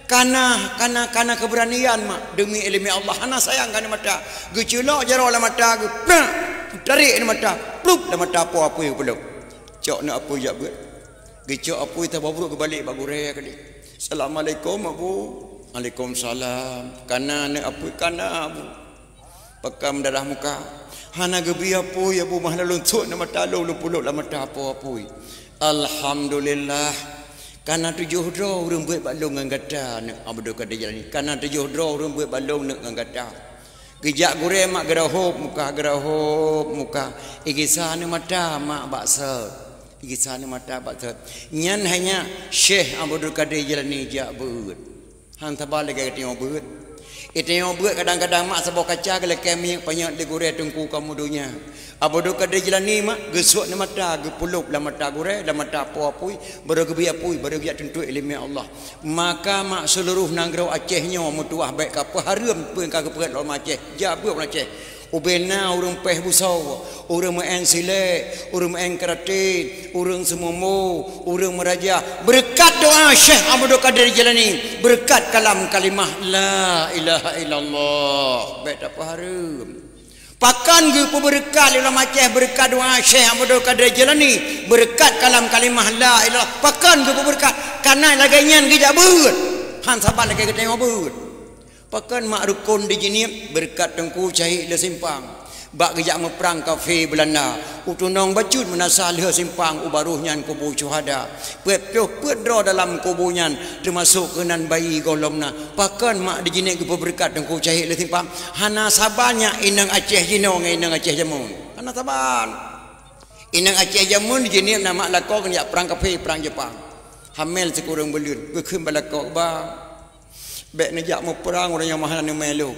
kana, kana, kana keubeuranian mak, deumi iéleumé Allah hana sayang keu aneuk mata. Geuculok jaroe lam mata, geuprak, tarek aneuk mata, plup lam mata po apui geupulop. Cok neuk apui jak beuet. Geucok apui saboh bruek geubalek bak gurée keudeh. "Assalamualaikum Abu." "Waalaikumsalam." "Kana neuk apui?" "Kana Abu." "Pakon meudarah muka?" "Hana geubri apui Abu, meuhai lôn sot aneuk mata lôn, lôn pulop lam mata po apui." "Alhamdulillah. Kana tujoh droe ureuëng beuet bak lôn ngon gata neuk Abdul Qadir Jailani. Kana tujoh droe ureuëng beuet bak lôn neuk ngon gata." Geujak gurée mak geureuhôb muka, geureuhôb muka. Igisa aneuk mata mak bak sot. Igisa aneuk mata bak sot. Nyan hai nyak Syekh Abdul Qadir Jailani jak beuet. Han saba lagée geutanyoe beuet. Geutanyoe beuet kadang-kadang mak saboh kaca geulakée minyeuk panyöt lé gurée teungku kamoe donya. Abdul Qadir Jailani mak geusot aneuk mata, geupulop lam mata gurée, lam mata po apui, baru geubri apui, baru geujak tuntot iéleumé Allah. Maka mak seuluruh nanggroe Aceh nyoe meutuwah bék ka peuhareuem peue nyang ka geupeubuet lé ureuëng Aceh. Jak beuet ureuëng Aceh. Ubena ureuëng péh busoe, ureuëng meu'en silék, ureuëng meu'en karate, ureuëng seumumbo, ureuëng meuraja. Beureukat doa Syekh Abdul Qadir Jailani, beureukat kalam kalimah la ilaha illallah. Bék tapeuhareuem. Pakon geupeubeureukat lé ureuëng Aceh beureukat doa Syekh Abdul Qadir Jailani, beureukat kalam kalimah la ilaha. Pakon geupeubeureukat? Kareuna lagée nyan geujak beuet. Han saban lagée geutanyoe beuet. Pakon mak rukon di Jeunieb beureukat teungku syahid lheueh simpang. Bak geujak meuprang kafé Beulanda, u tunong bacut meunasah lheueh simpang u baroh nyan kubu syuhada. Peuet ploh peuet droe dalam kubu nyan, teumasok keunan bayi gohlom na. Pakon mak di Jeunieb geupeubeureukat teungku syahid lheueh simpang? Hana saban nyak inong Aceh jinoe ngon inong Aceh jameun. Hana saban. Inong Aceh jameun di Jeunieb na mak lakoe keuneuk jak prang kafé, prang Jeupang. Hamé sikureueng buleuen, geukheun bak lakoe, "Ba, bék neujak meuprang ureuëng nyang meuhana neumé lôn.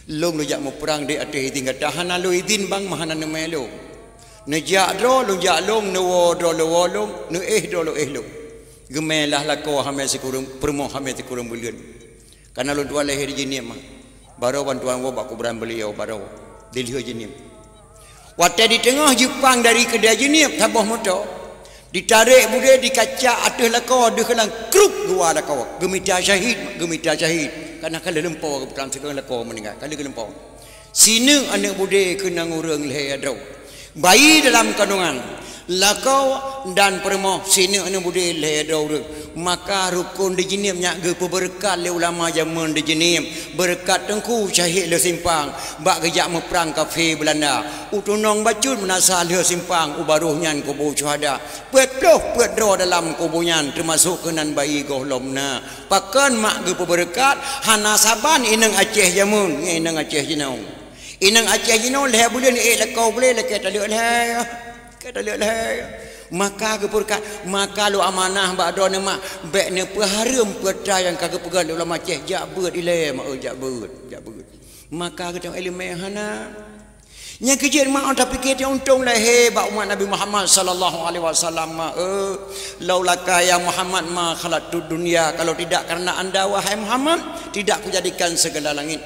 Lôn neujak meuprang di ateueh idhin gata, hana lôn idhin bang meuhana neumé lôn. Neujak droe lôn jak lôn, neuwoe droe lôn woe lôn, neuéh droe lôn éh lôn." Geumé lah lakoe hamé sikureueng, peurumoh hamé sikureueng buleuen. Kareuna lôn tuan lahé di Jeunieb mak. Baroe ban tuan woe bak kuburan beuliau baroe di lheueh Jeunieb. Watée di teungoh Jeupang dari keudée Jeunieb saboh moto, ditarek budé dikacak ateueh lakoe deuh keulang krup geuwa lakoe. Geumita syahid, geumita syahid. Kareuna ka lheueh lumpo geupeutang sigoe lakoe meuninggai, ka lheueh lumpo. Sineuk aneuk budé keunong ureuëng lhée droe. Bayi dalam kandungan. Lakoe dan peurumoh sineuk neubudé lhée droe ureuëng. Maka rukon di Jeunieb nyak geupeubeureukat lé ulama jamén di Jeunieb, beureukat Teungku Syahid Lheueh Simpang bak geujak meuprang kafé Beulanda. U tunong bacut meunasah Lheueh Simpang, u barôh nyan kubu syuhada. Peuet ploh peuet droe dalam kubu nyan, teumasok keunan bayi gohlom na. Pakon mak geupeubeureukat, hana saban inong Aceh jamén ngon inong Aceh jinoe. Inong Aceh jinoe lhée buleuen ék lakoe glé lakée taleuek lhée. Ka taleuek lhée. Maka geupeureukat, maka lôn amanah bak droeneuh mak, bék neupeuhareuem peue nyang ka geupeugah lé ulama Aceh, jak beuet ilée mak, jak beuet, jak beuet. Maka geuteueng iéleumé hana. Nyang keujeuet mak, oh tapike teuntông lahé bak umat Nabi Muhammad sallallahu alaihi wasallam mak, eh, laulaka ya Muhammad ma khalaqtud dunya, kalau tidak karena anda wahai Muhammad, tidak kujadikan segala langit.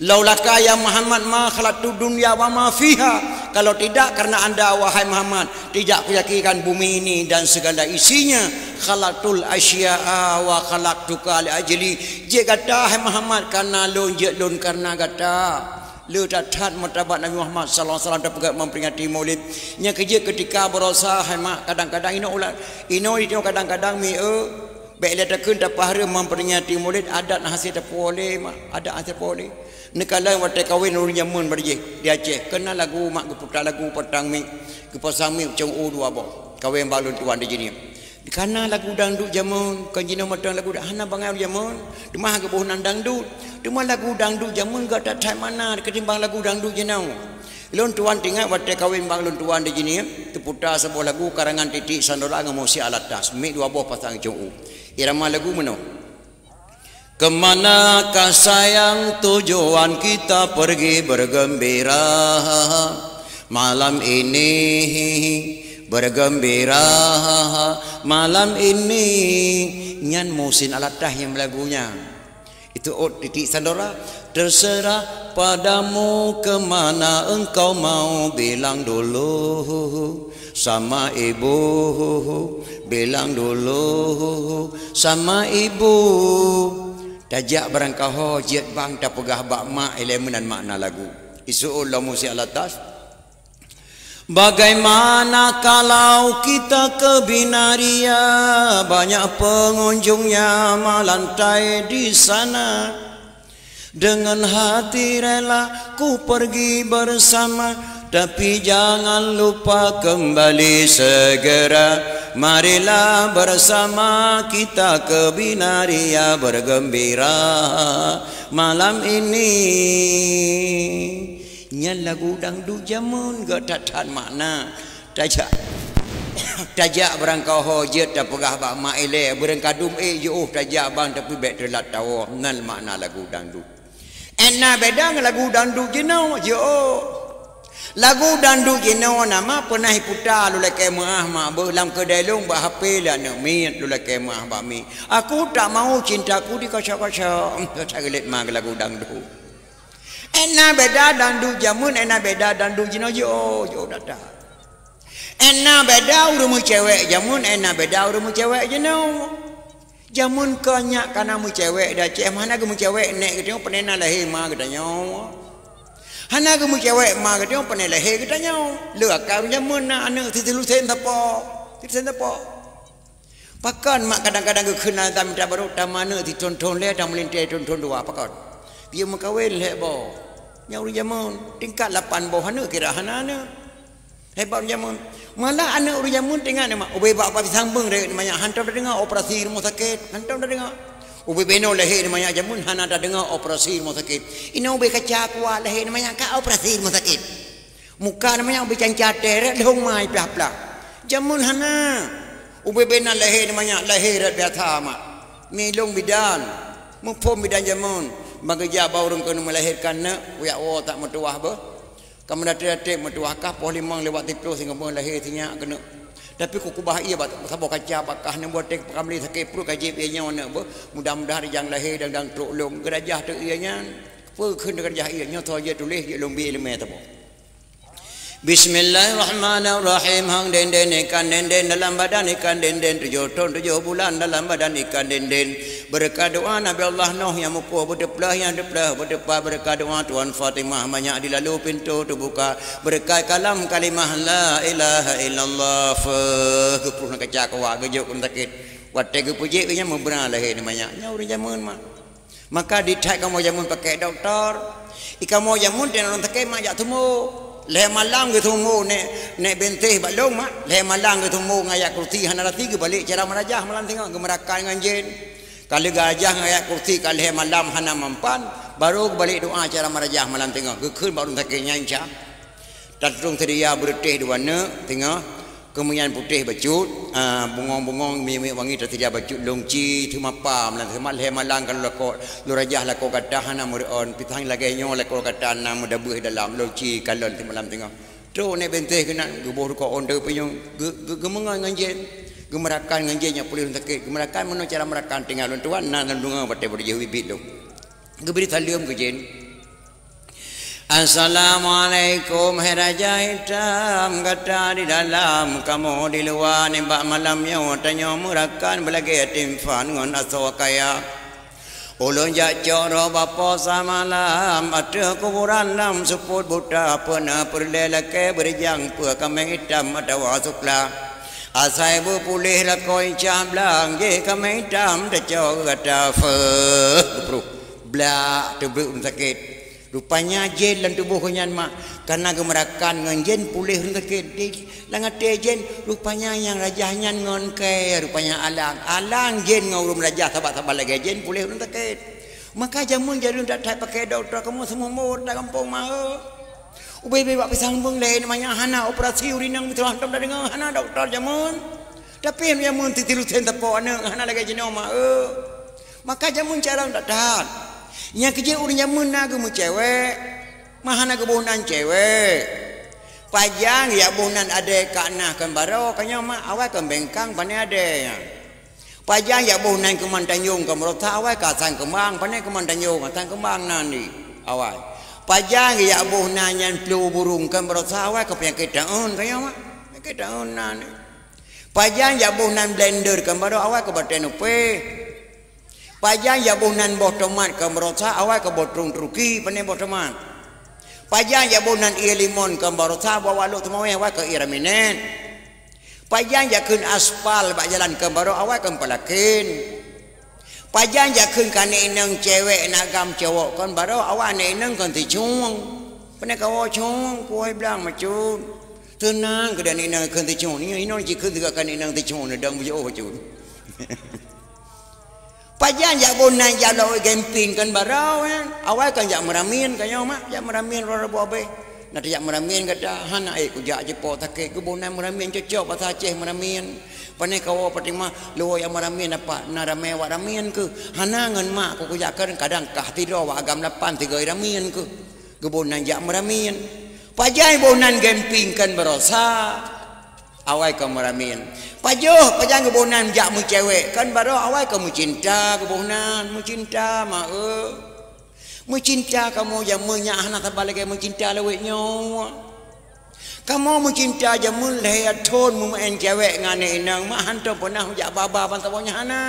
Laulaka ya Muhammad ma khalaqtud dunya wa ma fiha. Kalau tidak karena anda wahai Muhammad, tidak kujadikan bumi ini dan segala isinya. Khalaqtul asya'a wa khalaqtuka li ajli. Jeuet gata hai Muhammad karena lôn, jeuet lôn karena gata. Le that-that martabat Nabi Muhammad sallallahu alaihi wasallam tapeugah memperingati Maulid. Nyang keujeuet keutika baroesa hai mak, kadang-kadang inoe ulat, inoe, inoe kadang-kadang mi, eh, bék lé takheun tapeuhareuem memperingati Maulid, adat hase tapeuoleh mak, adat hase tapeuoleh. Neukalon watée kawén ureuëng jamén bak jih di Aceh, keunan lagu mak geuputa lagu patang mi, geupasang mi cong u dua boh. Kawén bak lôn tuan di Jeunieb. Kana lagu dangdut jamén, kon jinoe mantong lagu da-, hana bangai jamén. Teuma geuboh nan dangdut. Teuma lagu dangdut jamén gata that mana keutimbang lagu dangdut jinoe. Lôn tuan teuingat watée kawén bak lôn tuan di Jeunieb, teuputa saboh lagu karangan Titik Sandora ngon Musi Alatas, mi dua boh pasang cong u. Irama lagu meunoe. Kemanakah sayang tujuan kita pergi bergembira malam ini, bergembira malam ini. Nyan Muhsin Alatas nyang meulagu nyan. Itu ot Titik Sandora. Terserah padamu kemana engkau mau, bilang dulu sama ibu, bilang dulu sama ibu. Tajak barangkaho jeuet bang tapeugah bak mak ilée meunan makna lagu. Isu lom Musi Alatas. Bagaimana kalau kita ke Binaria, banyak pengunjungnya melantai di sana. Dengan hati rela ku pergi bersama, tapi jangan lupa kembali segera. Marilah bersama kita ke Binaria bergembira malam ini. Nyan lagu dangdut jamén gata that makna. Tajak, tajak barangkaho jeuet tapeugah bak mak ilée, barangkadum ék jiôh tajak bang, tapi bék teulat tawoe. Nan makna lagu dangdut. Ena beda ngon lagu dangdut jinoe, jiôh. Lagu dangdut jinoe nama peunah iputa lôn lakée meuáh mak beuh lam keudée lôn bak H P lé aneuëk miet lôn lakée meuáh bak mi. Aku tak mau cintaku dikosong-kosong. Sagilet ma lagu dangdut. Ena beda dangdut jamén, ena beda dangdut jinoe, jiôh, jiôh data. Ena beda ureuëng meucewek jamén, ena beda ureuëng meucewek jinoe. Jamén kon nyak kana meucewek di Aceh, hana geumeucewek nék geutanyoe, pane na lahé ma geutanyoe. Hana geumeucewek ma geutanyoe, pane lahé geutanyoe. Le akai ureuëng jamén na aneuëk siteulusen sapo, siteulusen sapo. Pakon mak kadang-kadang geukheun na tamita barô, tamaneuëk sithon-thon lhée, tameulintée thon-thon dua, pakon? Piye meukawen lhée boh. Nyan ureuëng jamén, tingkat lapan boh aneuëk kira hana aneuëk. Hebat ureuëng jamén. Malah aneuëk ureuëng jamén teuingat nyoe mak, ubé bak, bak pisang beung lhée nyoe manyak, hantom tadeungoe operasi rumoh sakét, hantom tadeungoe. Ubé beno lhée nyoe manyak jamén hana tadeungoe operasi rumoh sakét. Inoe ubé kaca kuat lhée nyoe manyak ka operasi rumoh sakét. Muka nyoe manyak ubé canca teret lhong mai plah-plah. Jamén hana. Ubé bena lhée nyoe manyak lhée rot biasa mak. Mi lôn bidan. Muphom bidan jamén. Bak geujak bak ureuëng keuneuk meulahérkan neuk, uyak woe tak meutuwah beuh. Ka meuratéb-ratéb meutuwah kah poh limong lewat siploh singoh beuh lhée sinyak keuneuk. Tapi kukubah ié bak saboh kaca bak kah neuk buet teuh pakamli sakét pruet ka jieb ié nyoe neuk beuh. Mudah-mudahan rijang lhée dan, dan trok lôn. Geurajah teuh ié nyan. Peue kheun geurajah ié nyoe tho jeuet tuléh jeuet lôn bi iéleumé saboh. Bismillahirrahmanirrahim. Hang denden ikan denden dalam badan ikan denden, tujoh thon tujoh bulan dalam badan ikan denden. Beureukat doa Nabi Allah Nuh nyang meukoh beuteupleuh, nyang teupleuh beuteupat, beureukat doa Tuan Fatimah banyak dilalu pintoe teubuka, beureukat kalam kalimah la ilaha illallah, feuh, geupruh na kaca keuwak geujok keu sakét. Watée geupeujék geuh nyan meubra lahé nibak nyan. Nyan ureuëng jameun mah. Maka di that kamoe jameun pakai doktor. I kamoe jameun teuh ureuëng sakét mak jak tumo. Lhée malam geutunggu nek, nek bintéh bak lông mak. Lhée malam geutunggu ngon ayat kursi hana rati geubalek cara meurajah malam teungoh geumeurakan ngon jén. Ka lheueh geurajah ngon ayat kursi ka lhée malam hana mampan, barô geubalek doa cara meurajah malam teungoh geukheun bak ureuëng sakét nyan, "Insya." Tatulông seudia beureutéh dua neuk teungoh, keumeuyan putéh bacut, ah, bungong-bungong minyeuk wangi taseudia bacut lông ci teumapa malam teuma lhée malam ka lôn lakoe, lôn rajah lakoe gata hana meureuon, pisang lagée nyoe lakoe gata na meudabeuh dalam lông ci kalon teuma malam teungoh. Trok nek bintéh keunan geuboh rukoe onde punyueng, geu-, geu-, geumeungon ngon jén, geumeurakan ngon jén nyang puléh ureuëng sakét, geumeurakan meunoe cara meurakan tinggai lôn tuan na lam deungoe watée beureujoh biet-biet lom. Geubri saleuem keu jén. "Assalamualaikum, hai Raja Hitam, gata di dalam, kamoe di luwa, nibak malam nyoe tanyoe meurakan beulagée timphan ngon asoe kaya. Ulôn jak cok roh bapoe samalam ateueh kuburan lam seupôt buta, peue na peureulée lakée beurijang peue kaméng itam atawa sukla. Asai beupuléh lakoe incah blang, jih kaméng itam tacok gata." Feuh, geupruh. Blak, teubreuek ureuëng sakét. Rupanya jén lam tuboh geuh nyan mak, kana geumeurakan ngon jén puléh ureuëng sakét. Di lam até jén, rupanya nyang rajah nyan ngon kée, rupanya alang. Alang jén ngon ureuëng rajah saban-saban lagée jén puléh ureuëng sakét. Maka jameun jareun that-that pakai doktor kamoe seumumur lam gampông ma-e. Ubé-bé bak pisang beung lé namanya hana operasi ureuëng inong beutôi hantom tadeungoe hana doktor jameun. Tapi jameun titi lusen teupok aneuëk hana lagée jinoe ma-e. Maka jameun carông that-that. Nyang keujeuet ureuëng jameun na geumeucewek, ma hana geuboh nan cewek. Pajan jak boh nan adée ka na kon barô, ka nyoe mak awai kon bengkang pane adée nyan. Pajan jak boh nan keuman tanjong kon barosa awai ka sang keumbang, pane keuman tanjong sang keumbang nan di awai. Pajan jak boh nan nyan plu burung kon barosa awai ka peunyakét taeun, ka nyoe mak peunyakét taeun nan di. Pajan jak boh nan blender kon barô awai ka batée nupéh. Pajan jak boh nan boh tomat kon barosa awai ka boh trueng Turki, pane boh tomat. Pajan jak boh nan ié limon kon barosa boh walok teumawéh awai ka ié raminet. Pajan jak kheun aspal bak jalan kon barô awai kon palaken. Pajan jak kheun keu aneuk inong cewek na agam cowok kon barô awai aneuk inong kon ticueng. Pane kawoe cueng kuwoe blang macut. Teunang keu aneuk inong kheun ticueng. Nyoe inong jikheun teuka keu aneuk inong ticueng neudong bujôh bacut. Pajan jak boh nan jak lawét gemping kon barô nyan. Awai kon jak meuramien ka nyoe mak, jak meuramien roh rabu abéh. Na tajak meuramien gata, hana ék kujak jipo sakét keu boh nan meuramien cocok basa Aceh meuramien. Pane kawoe Fatimah luwoe jak meuramien apa na ramé wak ramien keuh. Hana ngon mak ku kujak keu kadang kah tidroe wak agam lapan tiga ramien keuh. Geuboh nan jak meuramien. Pajan boh nan gemping kon barosa. Awai ka meuramien. Pajoh pajan geuboh nan jak meucewek kon barô awai ka meucinta geuboh nan meucinta ma-e. Meucinta kamoe jameun nyan hana saban lagée meucinta lawét nyoe. Kamoe meucinta jameun lhée thon meumeuén cewek ngon aneuk inong mak hantom peunah jak baba ban saboh nyan hana.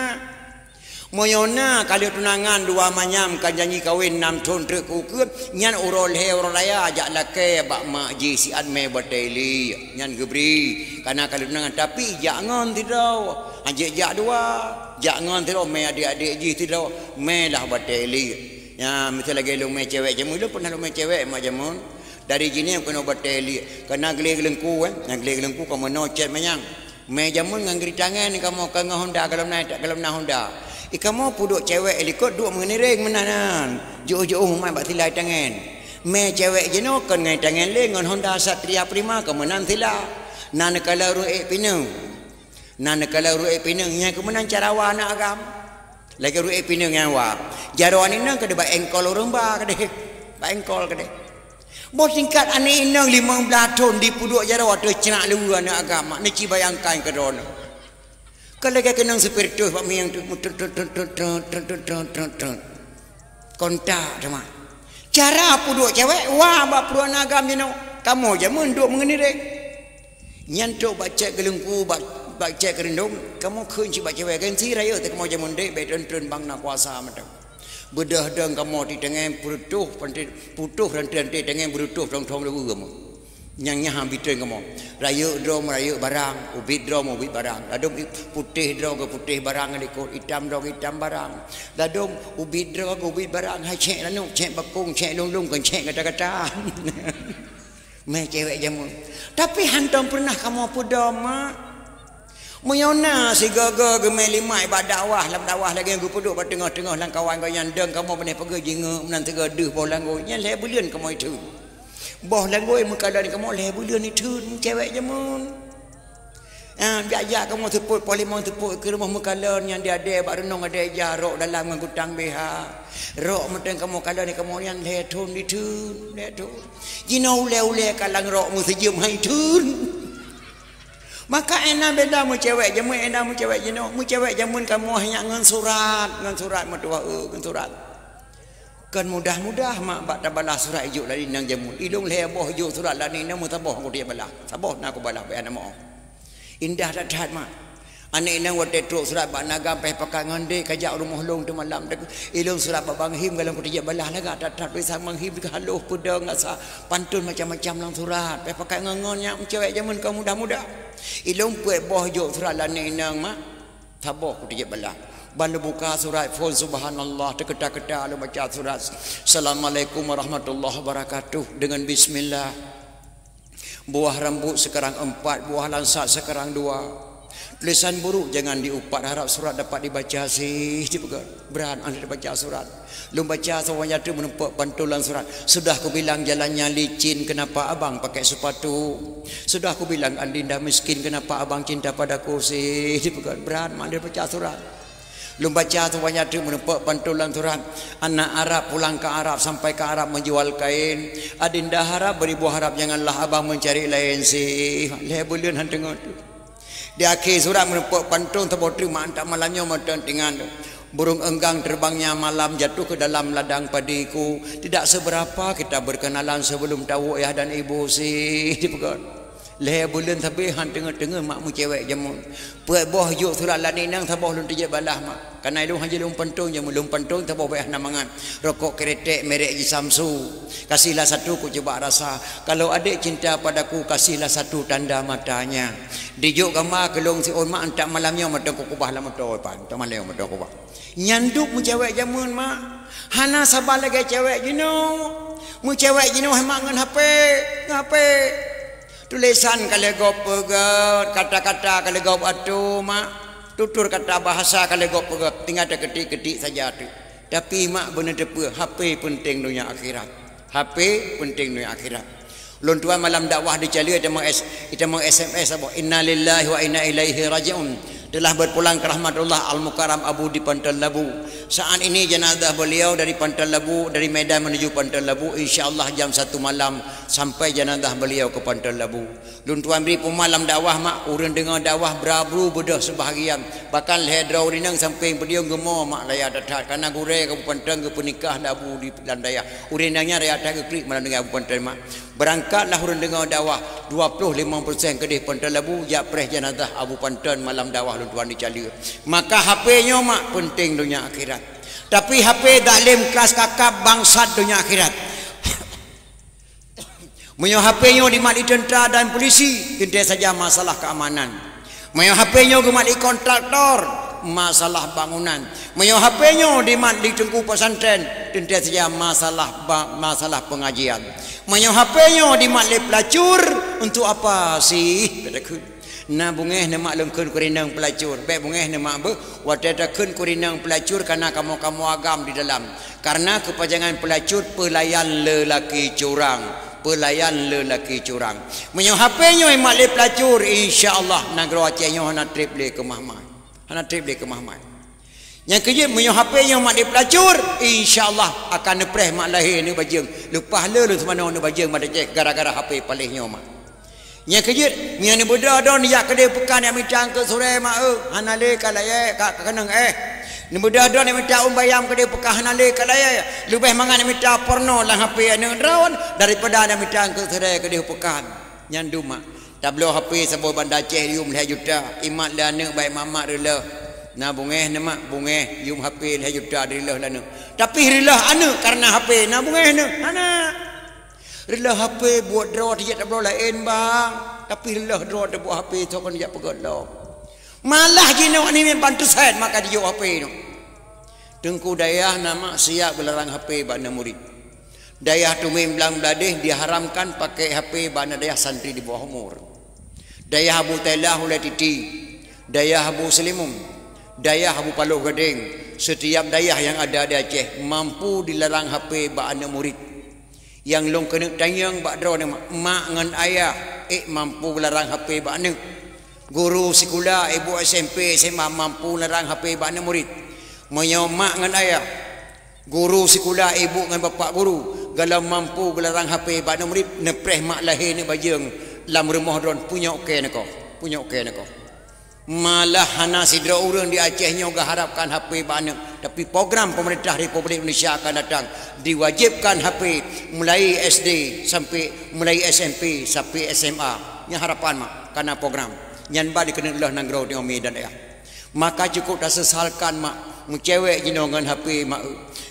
Meunyoe na ka lheueh tunangan dua manyam ka janji kawen nam thon treuk keu ukeue, nyan uroe lhée uroe raya jak lakée bak mak jih siat mé batée liek nyan geubri. Kana ka lheueh tunangan tapi jak ngon sidroe, hanjeuet jak dua, jak ngon sidroe mé adék-adék jih sidroe mé lah batée liek. Nyan miseu lagée lôn mé cewek jameun, lôn peunah lôn mé cewek mak jameun. Dari jihnyan keunoe batée liek, kana glé geuleungku eh, nyan glé geuleungku ka meunoe cét manyang. Mé jameun ngon geuritangén kamoe ka ngon honda golom na, golom na honda. I kamoe peuduek cewek likot duek meungeuniréng meunan nan. Jiôh-jiôh umat bak silai tangén. Mé cewek jinoe kon ngon tangén lé ngon honda Satria Prima ka meunan sila. Na neukalon ruek pineung. Na neukalon ruek pineung nyang ka meunan cara wa aneuk agam. Lagée ruek pineung nyang wa. Jaroe aneuk inong keudeh bak engkol ureuëng ba keudeh. Bak engkol keudeh. Boh tingkat aneuk inong limong blaih thon dipeuduek jaroe ateueh ceunak luweue aneuk agam, neuci bayangkan keudroe nyoe. Ka lagée keunong spiritus bak mieng tu. Kontak teuma. Cara peuduek cewek wa bak peuruan agam jinoe. Kamoe jameun duek meungeuniréng. Nyan trok bak cét geuleungku bak Bak cek keurindong, kamoe kheun cit bak cewek, gengsi rayeuk teuh kamoe jameun dek, bèk treun-treun bang na kuasa mantong. Beudôh dong kamoe di teungoh putôh, putôh ranté-ranté teungoh beurutôh thong-thong leuweue kamoe. Nyang nyan han bitreun kamoe. Rayeuk droe meurayeuk barang, ubit droe meuubit barang. Ladôm putéh droe geuputéh barang likot, itam droe geuitam barang. Ladôm ubit droe geuubit barang, hai cek lanuk, cek bakong, cek lông-lông, kon cek gata-gata. Mé cewek jameun. Tapi hantom peureunah kamoe peudong, mak. Meunyoe na sigoe-goe geumé limak bak dakwah, lam dakwah lagèe geupeuduek bak teungoh-teungoh lam kawan geuh nyan, dong kamoe beuneh peugah jingeuk meunan sigoe deuh boh langgôi, nyan lhèe buleuen kamoe itheun. Boh langgôi meukalon kamoe lhèe buleuen itheun, cewek jameun. Ah, jak-jak kamoe seupôt, poh limong seupôt keu rumoh meukalon nyan di adèe bak reunong adèe ija, rok dalam ngon kutang B H. Rok mantong kamoe kalon kamoe nyan lhèe thon itheun, lhèe thon. Jinoe ulèe-ulèe kalang rok meusijeuem han itheun. Maka ena beda meucewek jameun, ena meucewek jinoe. Meucewek jameun kamoe nyak ngon surat, ngon surat meutuah, eh, ngon surat. Kon mudah-mudah mak bak tabalah surat ijok lagèe nyan jameun. Ilôn lhèe boh ijok surat lagèe nyan meusaboh ku tajak balah. Saboh na kubalah bèk hana meu'oh. Indah that-that mak. Aneuk inong watèe trok surat bak nagam payah pakat ngon deh, kajak rumoh lôn teumalam. Ilôn surat bak Bang Him, galom ku tajak balah lagak that-that tulisan Bang Him, halôh peudong rasa pantôn macam-macam lam surat. Payah pakat ngon-ngon nyak meucewek jameun kon mudah-mudah. Ilôn peuet boh jok surat lagèe nyan mak. Saboh ku tajak balah. Ban lôn buka surat phôn, subhanallah, teukeuta-keuta lôn baca surat. Assalamualaikum warahmatullahi wabarakatuh. Dengan bismillah. Buah rambut sekarang empat, buah langsat sekarang dua. Tulisan buruk jangan diupat, harap surat dapat dibaca sih, dipeugah. Brat mak dibaca surat. Lôn baca saboh nyang teuk meunumpok pantôn lam surat. Sudah kubilang jalannya licin, kenapa abang pakai sepatu? Sudah kubilang Adinda miskin, kenapa abang cinta padaku sih? Dipeugah. Brat mak dibaca surat. Lôn baca saboh nyang teuk meunumpok pantôn lam surat. Anak Arab pulang ke Arab, sampai ke Arab menjual kain. Adinda harap beribu harap, janganlah abang mencari lain sih. Lhèe buleuen han teungoh tu. Di akhé surat meunumpok pantôn saboh teuk mak, tak malam nyoe mantong tingan. Burung enggang terbangnya malam jatuh ke dalam ladang padiku. Tidak seberapa kita berkenalan sebelum tahu ayah dan ibu sih, dipeugah. Lhèe buleuen sabe han teungoh-teungoh mak meucewek jameun. Peuet boh jok surat lagèe nyan saboh lôn tajak balah mak. Karena ilôn hana lôn pantôn jameun, lôn pantôn saboh bèk hana mangat. Rokok kretek merek Jisamsu. Kasihlah satu ku cuba rasa. Kalau adik cinta padaku, kasihlah satu tanda matanya. Dijok gamba keu lôn siôn mak, entak malam nyoe mantong ku keubah lam moto, pan. Entak malam nyoe mantong ku keubah. Nyan duek meucewek jameun mak. Hana saban lagèe cewek jinoe. Meucewek jinoe mak ngon H P, ngon H P. Tulisan ka lheueh gob peugèt, kata-kata ka lheueh gob atô mak. Tutur kata bahasa ka lheueh gob peugèt, tinggai takeutik-keutik saja teuk. Tapi mak beuneuteupeu, H P peunteng donya akhirat. H P peunteng donya akhirat. Lôn tuan malam dakwah di Caliu, itamong S-, itamong S M S saboh, "Innalillahi wa inna ilaihi raji'un." Telah berpulang ke rahmatullah Al-Mukarram Abu di Panton Labu. Saat ini jenazah beliau dari Panton Labu, dari Medan menuju Panton Labu, insya Allah jam satu malam sampai jenazah beliau ke Panton Labu. Lôn tuan bri peuma lam dakwah mak, ureueng deungoe dakwah bra-bru beudôh seubahagian. Bahkan lhèe droe ureueng inong sampéng podium geumo mak raya that-that, karena gurèe Kabupaten geupeunikah lé Abu di lam dayah. Ureueng inong nyan raya that geuklik malam deungon Kabupaten mak. Beurangkatlah ureueng deungoe dakwah, dua ploh limong persen keudeh Panton Labu, jak preh jenazah Abu Panton malam dakwah lôn tuan di Caliu. Maka H P nyoe mak peunteng donya akhirat. Tapi H P zalim keras kakap bangsat donya akhirat. Meunyoe H P nyoe dimat lé teuntra dan polisi, teuntèe saja masalah keamanan. Meunyoe H P nyoe geumat lé kontraktor, masalah bangunan. Meunyoe H P nyoe dimat lé teungku pesantren, teuntèe saja masalah ba-, masalah pengajian. Meunyoe H P nyoe dimat lé pelacur, untuk apa sih? Kata kheun. Na beungèh neumak lôn kheun keu inong pelacur. Bèk beungèh neumak beuh. Watèe takheun keu inong pelacur, kana kamoe-kamoe agam di dalam. Karena keupanjangan pelacur, pelayan lelaki curang. Pelayan lelaki curang. Meunyoe H P nyoe mat lé pelacur, insya Allah nanggroe Aceh nyoe hana trép lé keumah-mah. Hana trép lé keumah-mah. Nyang keujeuet, meunyoe H P nyoe mat lé pelacur, insya Allah akan neupreh mak lahé aneuk bajeueng. Leupah le lôn seumanoe aneuk bajeueng mat Aceh gara-gara H P paléh nyoe mak. Nyang keujeuet, meunyoe neubeudôh droe neujak keudéh peukan neujak mita eungkôt surée mak eu, hana lé ka layée, ka, ka keunong éh. Neubeudôh droe neujak mita ôn bayam keudéh peukan hana lé ka layée. Leubeh mangat neujak mita porno lam H P aneuk droe daripada neujak mita eungkôt surée keudéh peukan. Nyan dum mak. Tabloe H P saboh Banda Aceh yum lhèe juta, imat lé aneuk bak mak-mak reuloh. Na beungèh neuh mak, beungèh yum H P lhèe juta direuloh lé aneuk. Tapi reuloh aneuk kareuna H P, na beungèh neuh? Hana. Reuloh H P buet droe tijak tabloe laén bang, tapi reuloh droe tabuet H P soe kon jak peugöt lom. Malah jinoe ni bantu sét maka dijok H P nyoe. Teungku dayah na mak siap geularang H P bak aneuk murit. Dayah Tumin Blang Bladeh diharamkan pakai H P bak aneuk dayah santri di bawah umur. Dayah Abu Tailah Ulèe Titi, dayah Abu Seulimeum, dayah Abu Paloh Gadeng, setiap dayah yang ada di Aceh mampu dilarang H P bak aneuk murit. Nyang lôn keuneuk tanyong bak droeneuh mak, mak ngon ayah ék mampu larang H P bak aneuk. Guru sikula, ibu S M P, S M A mampu larang H P bak aneuk murit. Meunyoe mak ngon ayah, guru sikula, ibu ngon bapak guru, galom mampu geularang H P bak aneuk murit, neupreh mak lahé neuk bajeueng lam rumoh droen, punyok kèe neukoh, punyok kèe neukoh. Malah hana sidroe ureueng di Aceh nyoe geuharapkan H P bak aneuk, tapi program pemerintah Republik Indonesia akan datang diwajibkan H P mulai S D sampai, mulai S M P sampai S M A. Nyan harapan mak, kana program nyan bah dikeuneuk lheueh nanggroe di umi dan ayah. Maka cukup tasesalkan mak, meucewek jinoe ngon H P mak.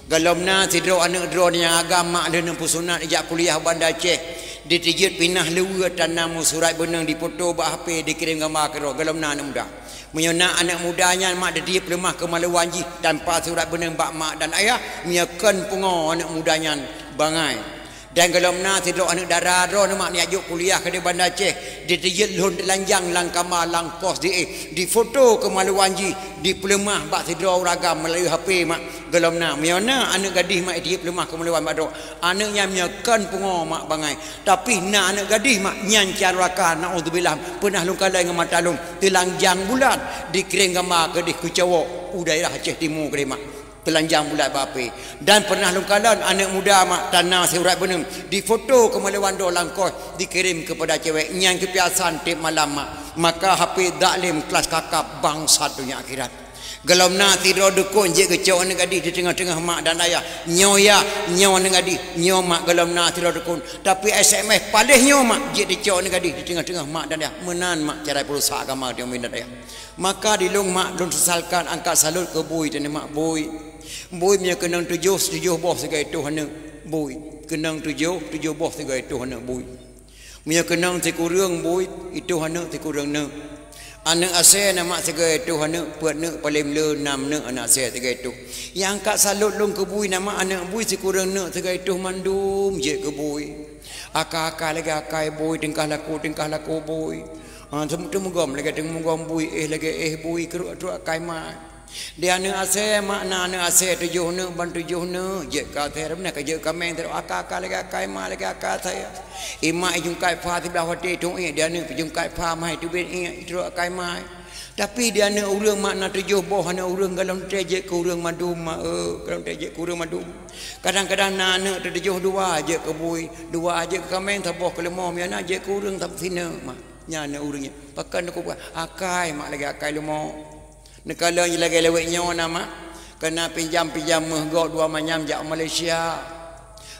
Galom na sidroe aneuk droeneuh nyang agam mak lheueh neupeusunat ijak kuliah u Banda Aceh, diteujeuet pinah luweue tan na meusurat beuneung difoto bak H P dikirém gamba keudroe, galom na aneuk muda. Meunyoe na aneuk muda nyan mak ditiep leumah keumaluan jih tanpa surat beuneung bak mak dan ayah, meunyoe kon pungo aneuk muda nyan bangai. Dan galom na sidroe aneuk dara droeneuh mak nyang jok kuliah keudéh Banda Aceh, diteujeuet lhon teulanjang lam kama lam kos di éh, difoto keumaluan jih, dipeuleumah bak sidroe ureueng agam meulalu H P mak. Galom na, meunyoe na aneuk gadih mak ditiep leumah keumaluan bak droe, aneuk nyan meunyoe kon pungo mak bangai. Tapi na aneuk gadih mak nyan cit durhaka, naudzubillah, peunah lôn kalon ngon mata lôn, teulanjang bulat dikirém gamba keudéh keu cowok u daerah Aceh Timu keudéh mak. Teulanjang bulat bak H P. Dan peunah lôn kalon aneuk muda mak tan na surat beuneung, difoto keumaluan droe lam kos, dikirém keupada cewek, nyan keubiasaan tiep malam mak. Maka H P zalim kelas kakap bangsat donya akhirat. Galom na sidroe dukon jeuet geucok aneuk gadih di teungoh-teungoh mak dan ayah. Nyoe yah, nyoe aneuk gadih, nyoe mak, galom na sidroe dukon. Tapi S M S paléh nyoe mak jeuet dicok aneuk gadih di teungoh-teungoh mak dan ayah. Meunan mak cara peurusak agama di umi dan ayah. Maka di lôn mak lôn sesalkan angkat salot keu bui teuh mak bui. Bui meunyoe keunong tujoh, tujoh boh sigoe tuh aneuk bui. Keunong tujoh, tujoh boh sigoe tuh aneuk bui. Meunyoe keunong sikureueng bui, ituh aneuk sikureueng neuk. Aneuk asèe na mak sigoe tuh aneuk, peuet neuk paléng le, nam neuk aneuk asèe sigoe tuh. Nyang angkat salot lôn keu bui na mak aneuk bui sikureueng neuk sigoe tuh mandum jeuet keu bui. Akai-akai lagèe akai bui, tingkah laku, tingkah laku bui. Ha, teumugom lagèe teumugom bui, éh lagèe éh bui, keurok-keurok akai mak. Di aneuk asèe mak na aneuk asèe tujoh neuk ban tujoh neuk, jeuet keu asèe, meunan ka jeuet keu kaméng, teurok akai-akai lagèe akai mak lagèe akai asèe. Imak ijungkai pha siblah watèe tueng iék, di aneuk ijungkai pha mai teubiet iék, teurok akai mak. Tapi di aneuk ureueng mak na tujoh boh aneuk ureueng, galom teuh jeuet keu ureueng mandum mak, eu, galom teuh jeuet keu ureueng mandum. Kadang-kadang na aneuk teuh tujoh dua jeuet keu bui, dua jeuet keu kaméng, saboh keu leumo, meunan jeuet keu ureueng sineuk mak. Nyan aneuk ureueng nyan. Pakon neukupeugah akai mak lagèe akai leumo. Neukalon lagèe lawét nyoe na mak, keuneuk pinjam-pinjam méuh gob dua manyam jak Malaysia.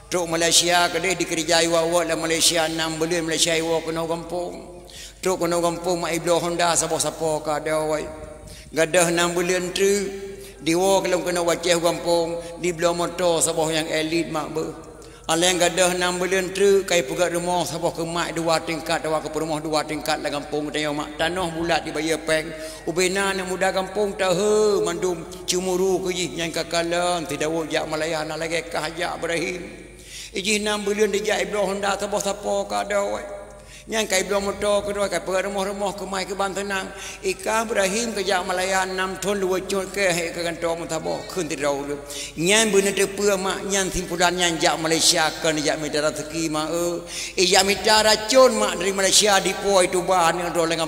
Trok Malaysia keudéh dikeureuja iwoe-woe lam Malaysia, nam buleuen Malaysia iwoe keunoe gampông. Trok keunoe gampông mak ibloe honda saboh sapo ka doi. Gadôh nam buleuen treuk, diwoe lom keunoe u Aceh gampông, dibloe moto saboh nyang elit mak beuh. Aléng gadôh nam buleuen treuk ka ipeugöt rumoh saboh keu mak dua tingkat, atawa keu peurumoh dua tingkat lam gampông geutanyoe mak. Tanoh bulat dibayeue péng. Ubena aneuk muda gampông taheu mandum, ceumuru keu jih nyan ka kalon, sidawot jak Malaya na lagèe kah jak Ibrahim. Ijih nam buleuen dijak ibloe honda saboh sapo ka doi. Nyan ka ibloe moto keudroe, ka ipeugöt rumoh-rumoh keumai keu ban seunang. Ikah Ibrahim ka jak Malaya nam thon luweue cot keu hai ka gantoe meusaboh kheun sidroe ureueng. Nyan beuneuteupeu mak, nyan simpulan nyan jak Malaysia kon jak mita raseuki mak, eu. Ijak mita racon mak dari Malaysia dipo ituba aneuk droe lam